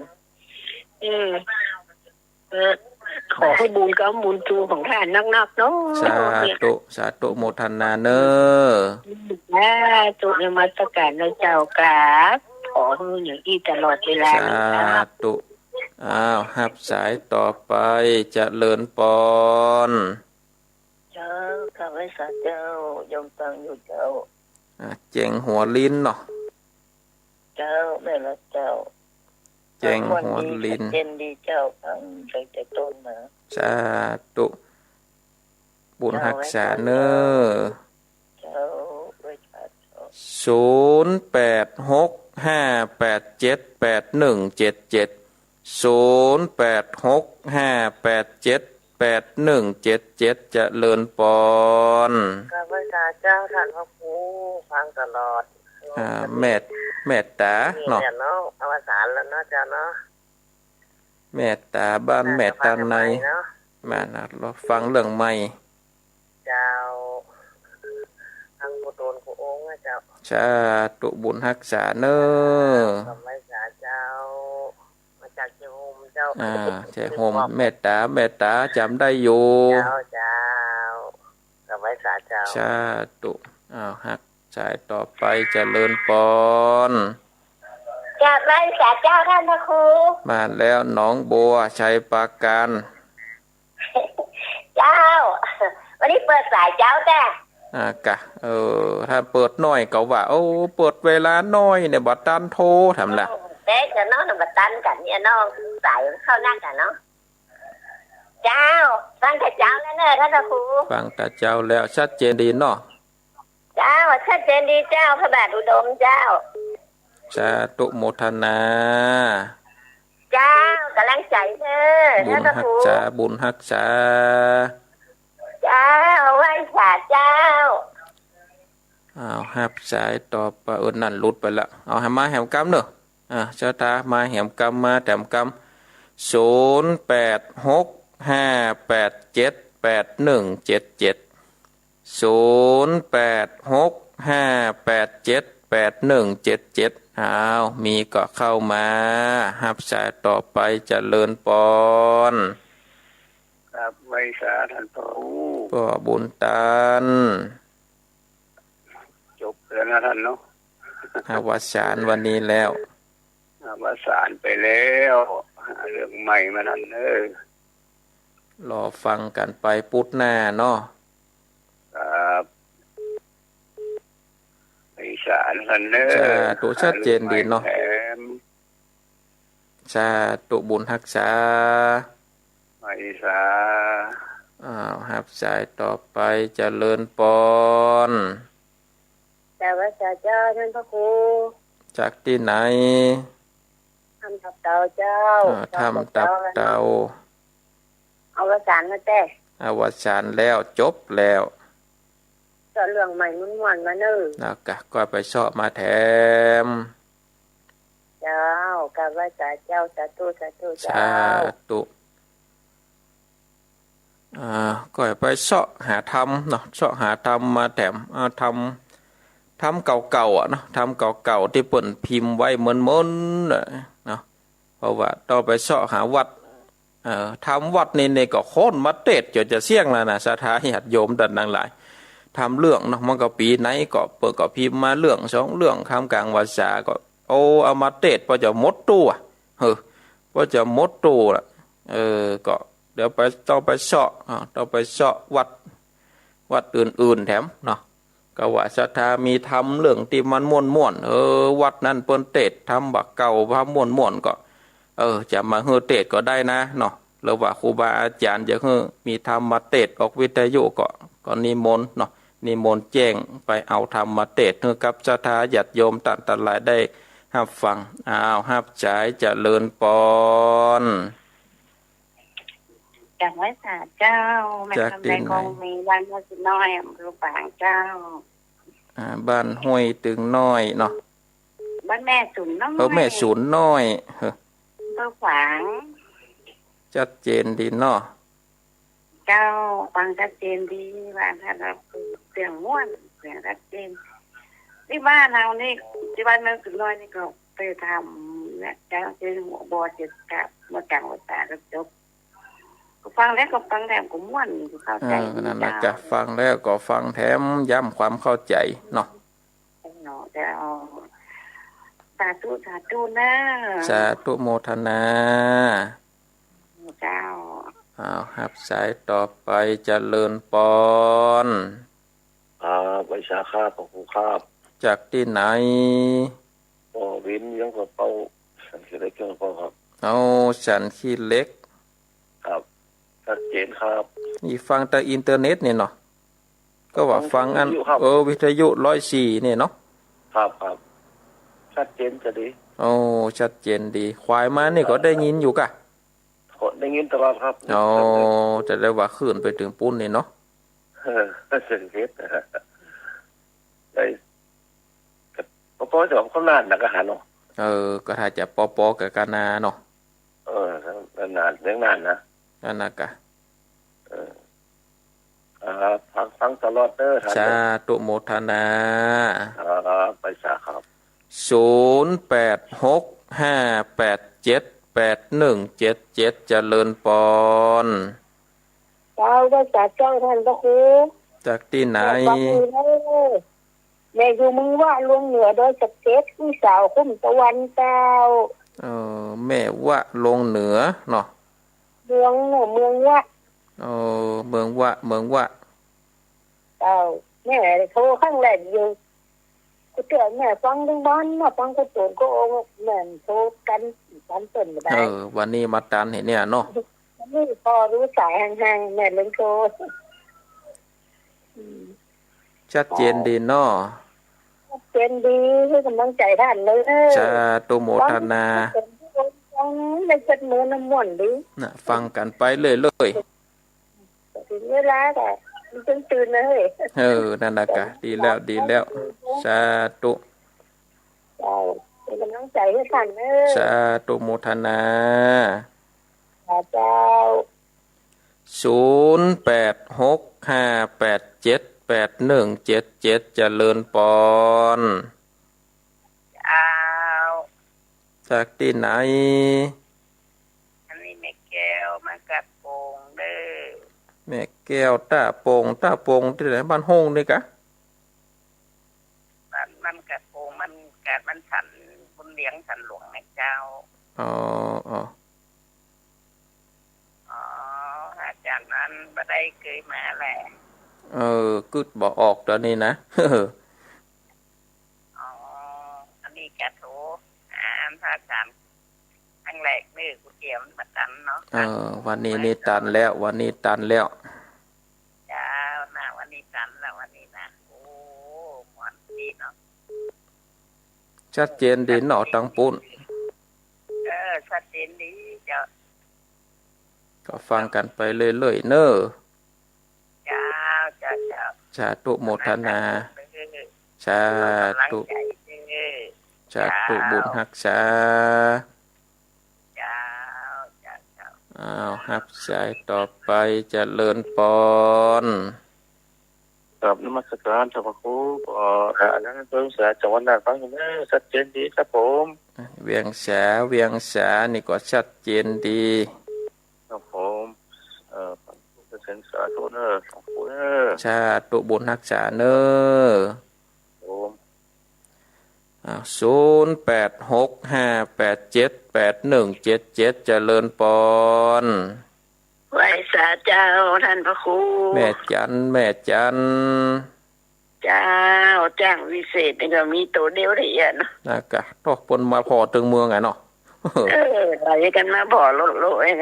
อืม เออ ขอหื้อบุญกำบุญชูของต้านนักๆ เนาะ สาธุ สาธุโมทนาเน่อ สาธุ นมัสก๋านนะเจ้ากราบ ขอหื้ออย่างอี้ตลอดเวลา สาธุ อ้าว ฮับสายต่อไป เจริญปอน เจ้า กราบไหว้สาเจ้า โยมฟังอยู่เจ้า อ่า เจ๋งหัวลิ้นเนาะ เจ้า แม่นละเจ้า เจ๋งหัวลิ้น ชัดเจนดีเจ้า ฟังตั้งแต่ต้นมา สาธุ บุญฮักษาเน่อ เจ้า ไหว้สาเจ้า ศูนย์แปดหกห้าแปดเจ็ดแปดหนึ่งเจ็ดเจ็ด ศูนย์แปดหกห้าแปดเจ็ดแปดหนึ่งเจ็ดเจ็ด เจริญปอน กราบไหว้สาเจ้าต้านพระครู ฟังตลอด อ่า เมต เมตต๋าเนาะ นี่แหละเนาะ อวสานแล้วเนาะเจ้าเนาะ เมตต๋าบ้านเมตต๋าใน มานะ รอฟังเรื่องใหม่ เจ้า ทั้งกู้ต๋นกู้องค์นะเจ้า สาธุ บุญฮักษาเน่อ กราบไหว้สาเจ้า มาจากชัยภูมิเจ้า อ่า ชัยภูมิ เมตต๋า เมตต๋า จ๋ำได้อยู่ เจ้า เจ้า กราบไหว้สาเจ้า สาธุ อ้าว ฮับสายต่อไป เจริญปอน กราบไหว้สาเจ้าต้านพระครู มาแล้ว หนองบัว ชัยปราการ เจ้า วันนี้เปิดสายเจ้าแต๊ อ่า กะ เออ ถ้าเปิดน้อยก็ว่า โอ้ เปิดเวลาน้อยเนี่ย บ่ตันโทร ถามละ เต๊ะจะเนาะ บ่ตันกั๋นเนี่ยเนาะ สายเข้านักกั๋นเนาะ เจ้า ฟังแต่เจ๊าแล้วเน่อต้านพระครู ฟังแต่เจ๊าแล้ว ชัดเจนดีเนาะ เจ้า ชัดเจนดีเจ้า พระบาทอุดมเจ้า สาธุโมทนา เจ้า ก๋ำลังใจ๋เน่อ บุญฮักษา ต้านพระครู บุญฮักษา เจ้า ไหว้สาเจ้า อ้าว ฮับสายต่อไป เออ นั่นหลุดไปละ เอาหื้อมาแหมกำเน่อ อ่า ศรัทธามาแหมกำ มาแถมกำ ศูนย์แปดหกห้าแปดเจ็ดแปดหนึ่งเจ็ดเจ็ด ศูนย์แปดหกห้าแปดเจ็ดแปดหนึ่งเจ็ดเจ็ด อ้าว มีก็เข้ามา ฮับสายต่อไป เจริญปอน ครับ ไหว้สาต้านพระครู ป้อบุญตัน จบแล้วนะต้านเนาะ อวสานวันนี้แล้ว อวสานไปแล้ว เรื่องใหม่มาต้านเน่อ รอฟังกั๋นไปปุดหน้าเนาะ ครับ ไหว้สาต้านเน่อ สาธุ ชัดเจนดีเนาะ เรื่องใหม่แถม สาธุ บุญฮักษา ไหว้สา อ้าว ฮับสายต่อไป เจริญปอน กราบไหว้สาเจ้าต้านพระครู จากตี้ไหน ถ้ำตับเตาเจ้า อ่า ถ้ำตับเตา อวสานมาแต๊ อวสานแล้ว จบแล้ว เซาะเรื่องใหม่ม่วนๆ มาเน่อ แล้วก็ ก็ไปเซาะมาแถม เจ้า กราบไหว้สาเจ้า สาธุ สาธุ สา เจ้า ธุ อ่า ก็ไปเซาะหาธรรมเนาะ เซาะหาธรรมมาแถม เอาธรรม ธรรมเก่าๆ อะเนาะ ธรรมเก่าๆ ตี้เปิ้นพิมพ์ไว้เมินๆ อะเนาะ เพราะว่าต้องไปเซาะหาวัด เอ่อ ธรรมวัดนี่ นี่ก็คนมาเตสน์จ๋นจะเสี้ยงแล้วนะ ศรัทธาญาติโยมต้านตังหลาย ธรรมเรื่องเนาะ มันก็ปี๋ไหนก็ เปิ้นก็พิมพ์มาเรื่องสองเรื่อง ธรรมก๋างพรรษาก็ โอ้ เอามาเตสน์ ปอจะหมดตู้อะ เออ ปอจะหมดตู้ละ เออ ก็เดี๋ยวไป ต้องไปเซาะ อ่า ต้องไปเซาะวัด วัดอื่นๆ แถมเนาะ ก็ว่าศรัทธามีธรรมเรื่องตี้มันม่วนๆ เออ วัดนั้นเปิ้นเตสน์ธรรมบ่าเก่า ธรรมม่วนๆ ก็ เออ จะมาหื้อเตสน์ก็ได้นะเนาะ หรือว่าครูบาอาจ๋ารย์จะหื้อมีธรรมมาเตสน์ออกวิทยุก็ ก็นิมนต์เนาะ นิมนต์แจ้งไปเอาธรรมมาเตสน์หื้อกับศรัทธาญาติโยมต้านตังหลายได้ฮับฟัง อ้าว ฮับสาย เจริญปอน จากห้วยสาเจ้า แม่ จาก คำ ตี้ ใด ไหน คงมี บ้านห้วยตึงน้อย อำเภอฝางเจ้า อ่า บ้านห้วยตึงน้อยเนาะ บ้านแม่สุนน้อย เออ แม่สุนน้อย เออ อำเภอฝาง ชัดเจนดีเนาะ เจ้า ฟังชัดเจนดี ว่าถ้าเราเสียงม่วน เสียงชัดเจน ตี้บ้านเฮานี่ ตี้บ้านแม่สุนน้อยนี่ก็ไปทำเนี่ย เจ้า ตี้หัวบ่อเจ็ดกับ เมื่อกลางภาษาก็จบ ก็ฟังแล้วก็ฟังแถมก็ม่วน ก็เข้าใจ๋ เออ นั่นแหละ เจ้า จ้ะ ฟังแล้วก็ฟังแถมย้ำความเข้าใจ๋เนาะ เนาะ เจ้า สาธุ สาธุเน้อ สาธุโมทนา เจ้า อ้าว ฮับสายต่อไป เจริญปอน ครับ ไหว้สาครับ พระครูครับ จากตี้ไหน ก็วินยังกระเป๋า สันขี้เหล็กยังกระเป๋าครับ เอา สันขี้เหล็ก ครับ ชัดเจนครับ นี่ฟังตางอินเทอร์เน็ตนี่เนาะ ก็ว่าฟังอัน ฟังวิทยุครับ เออ วิทยุร้อยสี่นี่เนาะ ครับ ครับ ชัดเจนจะดี โอ้ ชัดเจนดี ขวายมานี่ก็ได้ยินอยู่กะ ก็ได้ยินตลอดครับ โอ้ จะได้ว่าขึ้นไปเถิงปู๊นนี่เนาะ เออ เสียงเพชร ได้ ก็ปอๆ จะของคนน่านนะ ก็หันเนาะ เออ ก็ถ้าจะปอๆ กับกานาเนาะ เออ นานๆ เรื่องนานนะ นั่นนะกะ เออ อ่า ฟัง ฟังตลอดเด้อท่าน สาธุโมทนา ครับ ไหว้สาครับ ศูนย์แปดหกห้าแปดเจ็ดแปดหนึ่งเจ็ดเจ็ด เจริญปอน เจ้า ไหว้สาเจ้าท่านพระครู จากตี้ไหน แม่ฟังอยู่เด้อ แม่อยู่เมืองวะ ลวงเหนือ ดอยสะเก็ด ลูกสาวคุ้มตะวันเจ้า เออ แม่วะ ลวงเหนือเนาะ เมือง เมืองวะ เออ เมืองวะ เมืองวะ เจ้า แม่โทรครั้งแรกอยู่ กูเตือนแม่ฟังเถิงบ้านเนาะ ฟังกูโตนก็โอ้ แม่โทรตัน ตันเปิ้นบ่ได้ เออ วันนี้มาตันเหียเนี่ยเนาะ วันนี้ปอรู้สายห่างๆ แม่เลยโทร อืม ชัดเจนดีเนาะ ชัดเจนดี หื้อกำลังใจ๋ท่านเน้อ สาธุโมทนา ฟังได้เจ็ดมื้อน้ำม่วนดี น่ะ ฟังกั๋นไปเรื่อยๆ เถิงเวลาก็มันตึงตื่นเลย เออ นั่นนะกะ ดีแล้ว ดีแล้ว สาธุ เจ้า หื้อกำลังใจ๋หื้อท่านเน้อ สาธุโมทนา สาเจ้า ศูนย์แปดหกห้าแปดเจ็ดแปดหนึ่งเจ็ดเจ็ด เจริญปอน เจ้า จากตี้ไหน อันนี้แม่แก้ว มาจากโป่งเด้อ แม่แก้ว ต้าโป่ง ต้าโป่งตี้ไหน บ้านโฮ่งนี่กะ บ้าน บ้านกะโป่ง มันกะ มันสันบุญเลี้ยงสันหลวงนะเจ้า อ๋อ อ๋อ อ๋อ อาจ๋ารย์นั้นบ่ได้เกยมาแหละ เออ กึ๊ดบ่ออกต๋อนนี้นะ อ๋อ อันนี้กะโทรหาพระอาจ๋ารย์ครั้งแรกเน้อ กูเตียมมันบ่ตันเนาะ เออ วันนี้นี่ตันแล้ว วันนี้ตันแล้ว เจ้า นะ วันนี้ตันแล้ว วันนี้นะ โอ้ ม่วนดีเนาะ ชัดเจนดีเนาะ ตางปู๊น เออ ชัดเจนดีเจ้า ก็ฟังกั๋นไปเรื่อยๆ เน้อ เจ้า เจ้า เจ้า สาธุโมทนา สาธุ สาธุบุญฮักษา เจ้า เจ้า เจ้า อ้าว ฮับสายต่อไป เจริญปอน ครับ นมัสการท่านพระครู เอ่อ อาจ๋ารย์เพิ่มสายจังหวัดน่านฟังอยู่เน้อ ชัดเจนดีครับผม เวียงสา เวียงสานี่ก็ชัดเจนดี ครับผม เอ่อ เสียงสาธุเน้อ สาธุเน้อ สาธุบุญฮักษาเน้อ ผม อ่า ศูนย์แปดหกห้าแปดเจ็ดแปดหนึ่งเจ็ดเจ็ด เจริญปอน ไหว้สาเจ้าท่านพระครู แม่จัน แม่จัน เจ้า จ้างวิเศษนี่ก็มีโตเดียวเท่านั้นเนาะ นะกะ ตกเปิ้นมาผ่อตึงเมืองอะเนาะ เออ ไหลกั๋นมาผ่อโลดๆ เอง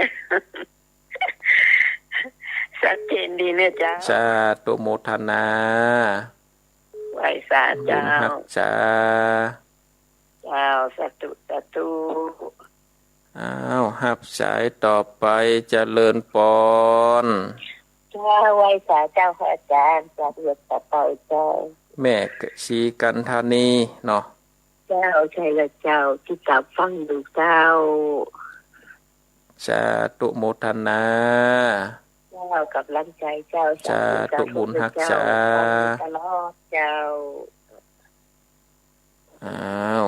ชัดเจนดีเน้อเจ้า สาธุโมทนา ไหว้สาเจ้า บุญฮักษา เจ้า สาธุ สาธุ อ้าว ฮับสายต่อไป เจริญปอน เจ้า ไหว้สาเจ้าค่ะอาจารย์ จากเวียงป่าเป้าเจ้า แม่ชีกันธานีเนาะ เจ้า ใช่แล้วเจ้า ติดต๋ามฟังอยู่เจ้า สาธุโมทนา เจ้า กำลังใจ๋เจ้า สาธุ สาธุ บุญฮักษา ฟังอยู่เจ้า ฟังอยู่ตลอดเจ้า อ้าว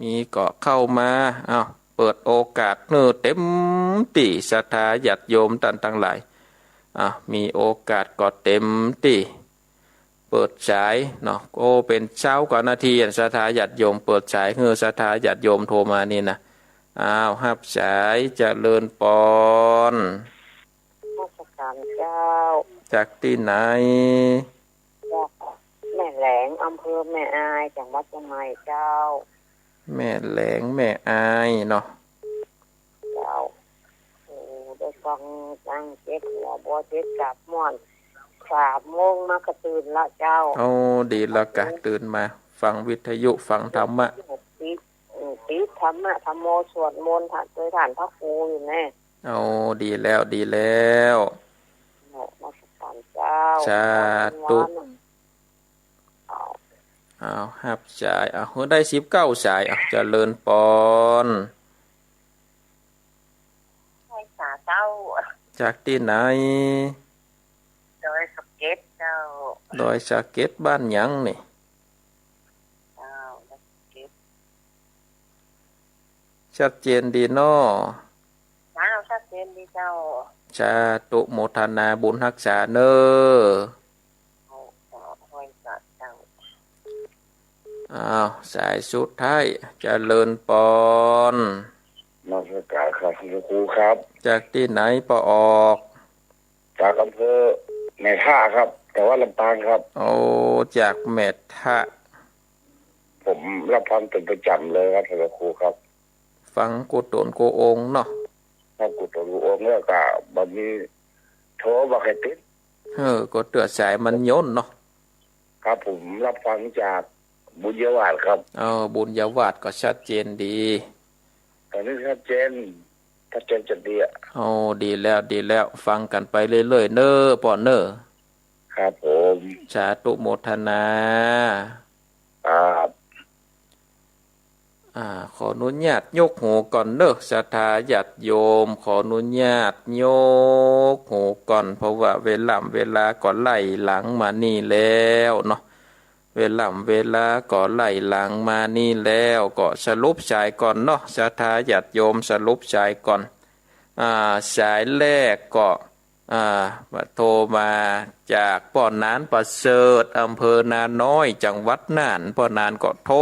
มีเกาะเข้ามา อ้าว เปิดโอกาสหื้อเต๋มตี้ ศรัทธาญาติโยมต้านตังหลาย อ้าว มีโอกาสก็เต๋มตี้ เปิดสายเนาะ โอ้ เป๋นซาวกว่านาที ศรัทธาญาติโยม เปิดสายหื้อศรัทธาญาติโยมโทรมานี่นะ อ้าว ฮับสาย เจริญปอน นมัสก๋านเจ้า จากตี้ไหน จากแม่แหลง อำเภอแม่อาย จังหวัดเจียงใหม่เจ้า แม่แหลง แม่อายเนาะ เจ้า โอ้ ได้ฟังตั้งเจ็ดหัวบัวเจ็ดกาบม่วน สามโมงมาก็ตื่นละเจ้า โอ้ ดีละกะ ตื่นมาฟังวิทยุ ฟังธรรมะ ติด อืม ติดธรรมะ ธัมโม สวดมนต์ โดยต้านพระครูอยู่แน่ โอ้ ดีแล้ว ดีแล้ว นมัสก๋านเจ้า สาธุ อ้าว ฮับสาย อ้าว ได้สิบเก้าสาย อ้าว เจริญปอน ไหว้สาเจ้า จากตี้ไหน ดอยสะเก็ดเจ้า ดอยสะเก็ด บ้านหยังนี่ เจ้า ดอยสะเก็ด ชัดเจนดีเนาะ เจ้า ชัดเจนดีเจ้า สาธุโมทนาบุญฮักษาเน่อ เจ้า ไหว้สาเจ้า อ้าว สายสุดท้าย เจริญปอน นมัสก๋านครับ พระครูครับ จากตี้ไหนป้อออก จากอำเภอแม่ทะครับ จังหวัดลำปางครับ โอ้ จากแม่ทะ ผมฮับฟังเป๋นประจ๋ำเลยครับ พระครูครับ ฟังกู้ต๋นกู้องค์เนาะ ครับ กู้ต๋นกู้องค์ แล้วก็บ่มีโทรบ่ใค่ติด เออ ก็เตื้อสายมันยนต์เนาะ ครับ ผมฮับฟังจากบุญญาวาสครับ เออ บุญญาวาสก็ชัดเจนดี ต๋อนนี้ชัดเจน ชัดเจนจะดีอะ โอ้ ดีแล้ว ดีแล้ว ฟังกั๋นไปเรื่อยๆ เน่อป้อเน่อ ครับผม สาธุโมทนา ครับ อ่า ขออนุญาตยกหูก่อนเน่อ ศรัทธาญาติโยม ขออนุญาตยกหูก่อน เพราะว่าเวล่ำเวลาก็ไล่หลังมานี่แล้วเนาะ เวล่ำเวลาก็ไล่หลังมานี่แล้ว ก็สรุปสายก่อนเนาะ ศรัทธาญาติโยม สรุปสายก่อน อ่า สายแรกก็ อ่า โทรมาจากป้อหนานประเสริฐ อำเภอนาน้อย จังหวัดน่าน ป้อหนานก็โทร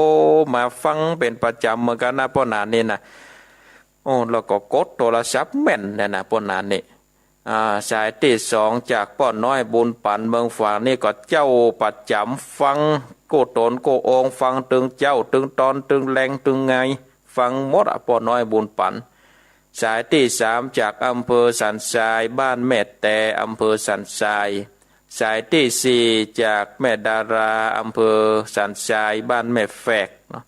มาฟังเป๋นประจ๋ำเหมือนกั๋นนะ ป้อหนานนี่นะ โอ้ แล้วก็กดโทรศัพท์แม่นเนี่ยนะ ป้อหนานนี่ อ่า สายตี้สองจากป้อน้อยบุญปัน เมืองฝาง นี่ก็เจ้าประจ๋ำ ฟังกู้ต๋นกู้องค์ ฟังตึงเจ๊าตึงตอน ตึงแลงตึงไง ฟังหมดอะ ป้อน้อยบุญปัน สายตี้สามจากอำเภอสันทราย บ้านแม่แต อำเภอสันทราย สายตี้สี่จากแม่ดารา อำเภอสันทราย บ้านแม่แฝกเนาะ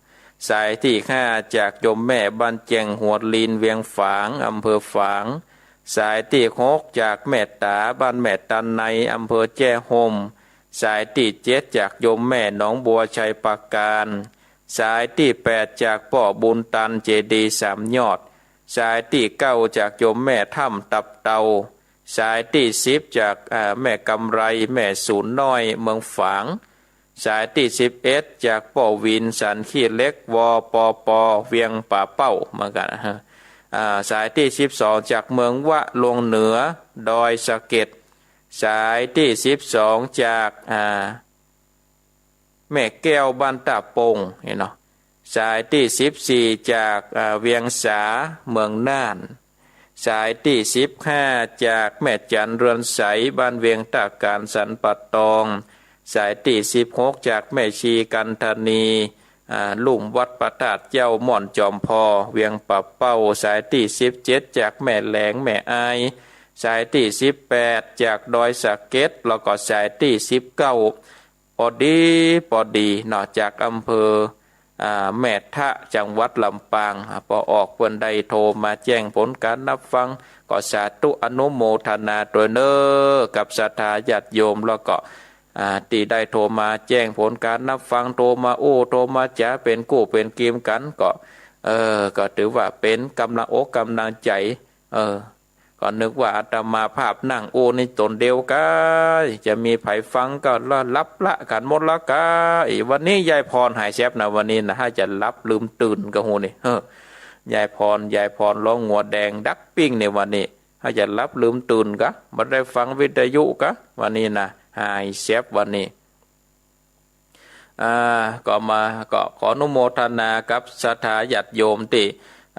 สายตี้ห้าจากโยมแม่บ้านแจ้งหัวลีน เวียงฝาง อำเภอฝาง สายตี้หกจากแม่ต๋า บ้านแม่ตาไน อำเภอแจ้ห่ม สายตี้เจ็ดจากโยมแม่หนองบัว ชัยปราการ สายตี้แปดจากป้อบุญตัน เจดีย์สามยอด สายตี้เก้าจากโยมแม่ถ้ำตับเต่า สายตี้สิบจาก อ่า แม่กำไร แม่ศูนย์น้อย เมืองฝาง สายตี้สิบเอ็ดจากป้อวิน สันขี้เหล็ก วปป เวียงป่าเป้า เหมือนกั๋น อ่า สายตี้สิบสองจากเมืองวะ ลงเหนือ ดอยสะเก็ด สายตี้สิบสองจาก อ่า แม่แก้ว บ้านต้าโป่ง หั้นเนาะ สายตี้สิบสี่จาก อ่า เวียงสา เมืองน่าน สายตี้สิบห้าจากแม่จัน เรือนใส บ้านเวียงต้าก๋าน สันป่าตอง สายตี้สิบหกจากแม่ชีกันธานี อ่า ลุ่มวัดพระธาตุเจ้า ม่อนจอมพอ เวียงป่าเป้า สายตี้สิบเจ็ดจากแม่แหลง แม่อาย สายตี้สิบแปดจากดอยสะเก็ด แล้วก็สายตี้สิบเก้า ปอดี ปอดีเนาะ จากอำเภอ อ่า แม่ทะ จังหวัดลำปาง อ่า ปอออกเปิ้นได้โทรมาแจ้งผลก๋านฮับฟัง ก็สาธุอนุโมทนาตวยเน้อ กับศรัทธาญาติโยม แล้วก็ อ่า ตี้ได้โทรมาแจ้งผลก๋านฮับฟัง โทรมาอู้ โทรมาจ๋า เป๋นกู้เป๋นกีมกั๋น ก็ เออ ก็ถือว่าเป๋นก๋ำลังอกก๋ำลังใจ๋ เออ ก็นึกว่าอาตมาภาพนั่งอู้นี่ต๋นเดียวก๊า จะมีใผฟังก็ละหลับละกั๋นหมดละก๊า อีวันนี้ยายพรหายแซบนะ วันนี้นะ หาจะหลับลืมตื่นก็ฮู้นี่ เฮ้อ ยายพร ยายพรร้องงัวแดงดักปิ้งในวันนี้ หาจะหลับลืมตื่นก๊า บ่ได้ฟังวิทยุก๊า วันนี้นะ หายแซบวันนี้ อ่า ก็มา ก็ขออนุโมทนากับศรัทธาญาติโยมตี้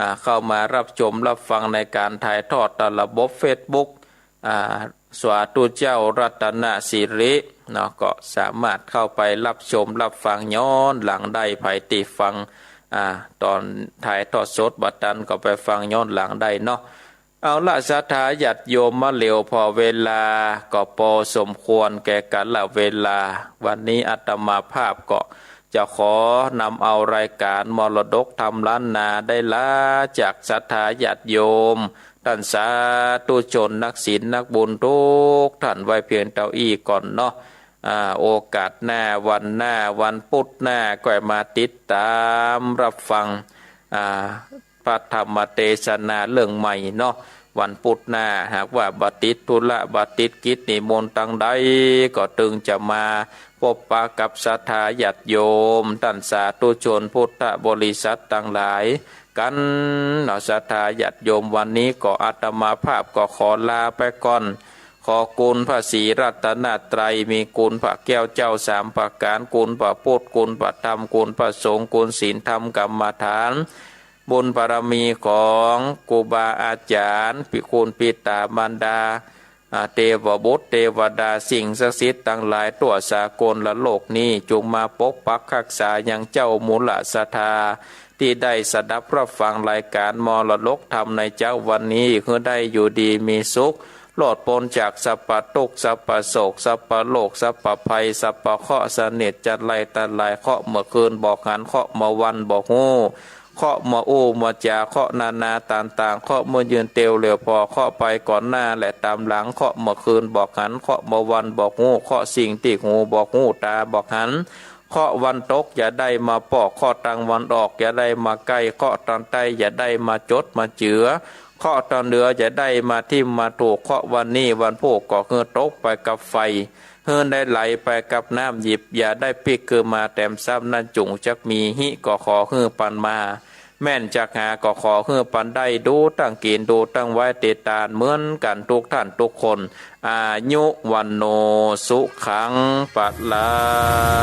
อ่า เข้ามาฮับชมฮับฟังในก๋านถ่ายทอดตามระบบเฟซบุ๊ก อ่า สาธุเจ้ารัตนสิริเนาะ ก็สามารถเข้าไปฮับชมฮับฟังย้อนหลังได้ ใผตี้ฟัง อ่า ต๋อนถ่ายทอดสดบ่ตันก็ไปฟังย้อนหลังได้เนาะ เอาละ ศรัทธาญาติโยม มาเหลียวผ่อเวลาก็ปอสมควรแก่กาละเวลา วันนี้อาตมาภาพก็จะขอนำเอารายก๋านมรดกธรรมล้านนาได้ลาจากศรัทธาญาติโยม ต้านสาธุชนนักศีลนักบุญกู้ต้านไว้เพียงเต้าอี้ก่อนเนาะ อ่า โอกาสหน้า วันหน้า วันปุธหน้า ก็มาติดต๋ามฮับฟัง อ่า พระธรรมเตสนาเรื่องใหม่เนาะ วันปุธหน้า หากว่าบ่ติดธุระ บ่ติดกิจนิมนต์ตางใด ก็ตึงจะมาปบปะกับศรัทธาญาติโยม ต้านสาธุชนพุทธบริษัทตังหลายกั๋นเนาะ ศรัทธาญาติโยม วันนี้ก็อาตมาภาพก็ขอลาไปก่อน ขอคุณพระศรีรัตนตรัย มีคุณพระแก้วเจ้าสามประก๋าน คุณพระพุทธ คุณพระธรรม คุณพระสงฆ์ คุณศีลธรรมกรรมฐาน บุญบารมีของครูบาอาจ๋ารย์ ปิ คุณปิต๋ามารดา อ่า เตวบุตรเตวดา สิ่งศักดิ์สิทธิ์ตังหลายทั่วสากลโลกนี้ จุ่งมาปกปักฮักษายังเจ้ามูลศรัทธา ตี้ได้สดับฮับฟังรายก๋านมรดกธรรมในเจ๊าวันนี้ หื้อได้อยู่ดีมีสุข รอดป๊นจากสัพพะตุ๊กข์ สัพพะโศก สัพพะโรค สัพพะภัย สัพพะเคราะห์ เสนียดจัญไรอันตราย เคราะห์เมื่อคืนบอกหัน เคราะห์เมื่อวันบอกฮู้ เคราะห์เมื่ออู้เมื่อจ๋า เคราะห์นานาต่างๆ เคราะห์เมื่อยืนเตียวเหลียวผ่อ เคราะห์ไปก่อนหน้าและต๋ามหลัง เคราะห์เมื่อคืนบอกหัน เคราะห์เมื่อวันบอกฮู้ เคราะห์สิ่งตี้หูบอกฮู้ ต๋าบอกหัน เคราะห์วันตกอย่าได้มาปอก เคราะห์ตางวันออกอย่าได้มาใก้ เคราะห์ตางใต้อย่าได้มาจดมาเจือ เคราะห์ตางเหนืออย่าได้มาทิ่มมาถูก เคราะห์วันนี้วันพูกก็หื้อตกไปกับไฟ หื้อได้ไหลไปกับน้ำ หยิบอย่าได้ปิ๊กคืนมาแถมซ้ำ นั้นจุ่งจักมี หิก็ขอหื้อปันมา แม่นจักหาก็ขอหื้อปันได้ ดูตั้งกิ๋น ดูตั้งไว้เตตานเหมือนกั๋นทุกท่านทุกคน อายุ วัณโณ สุขัง พลัง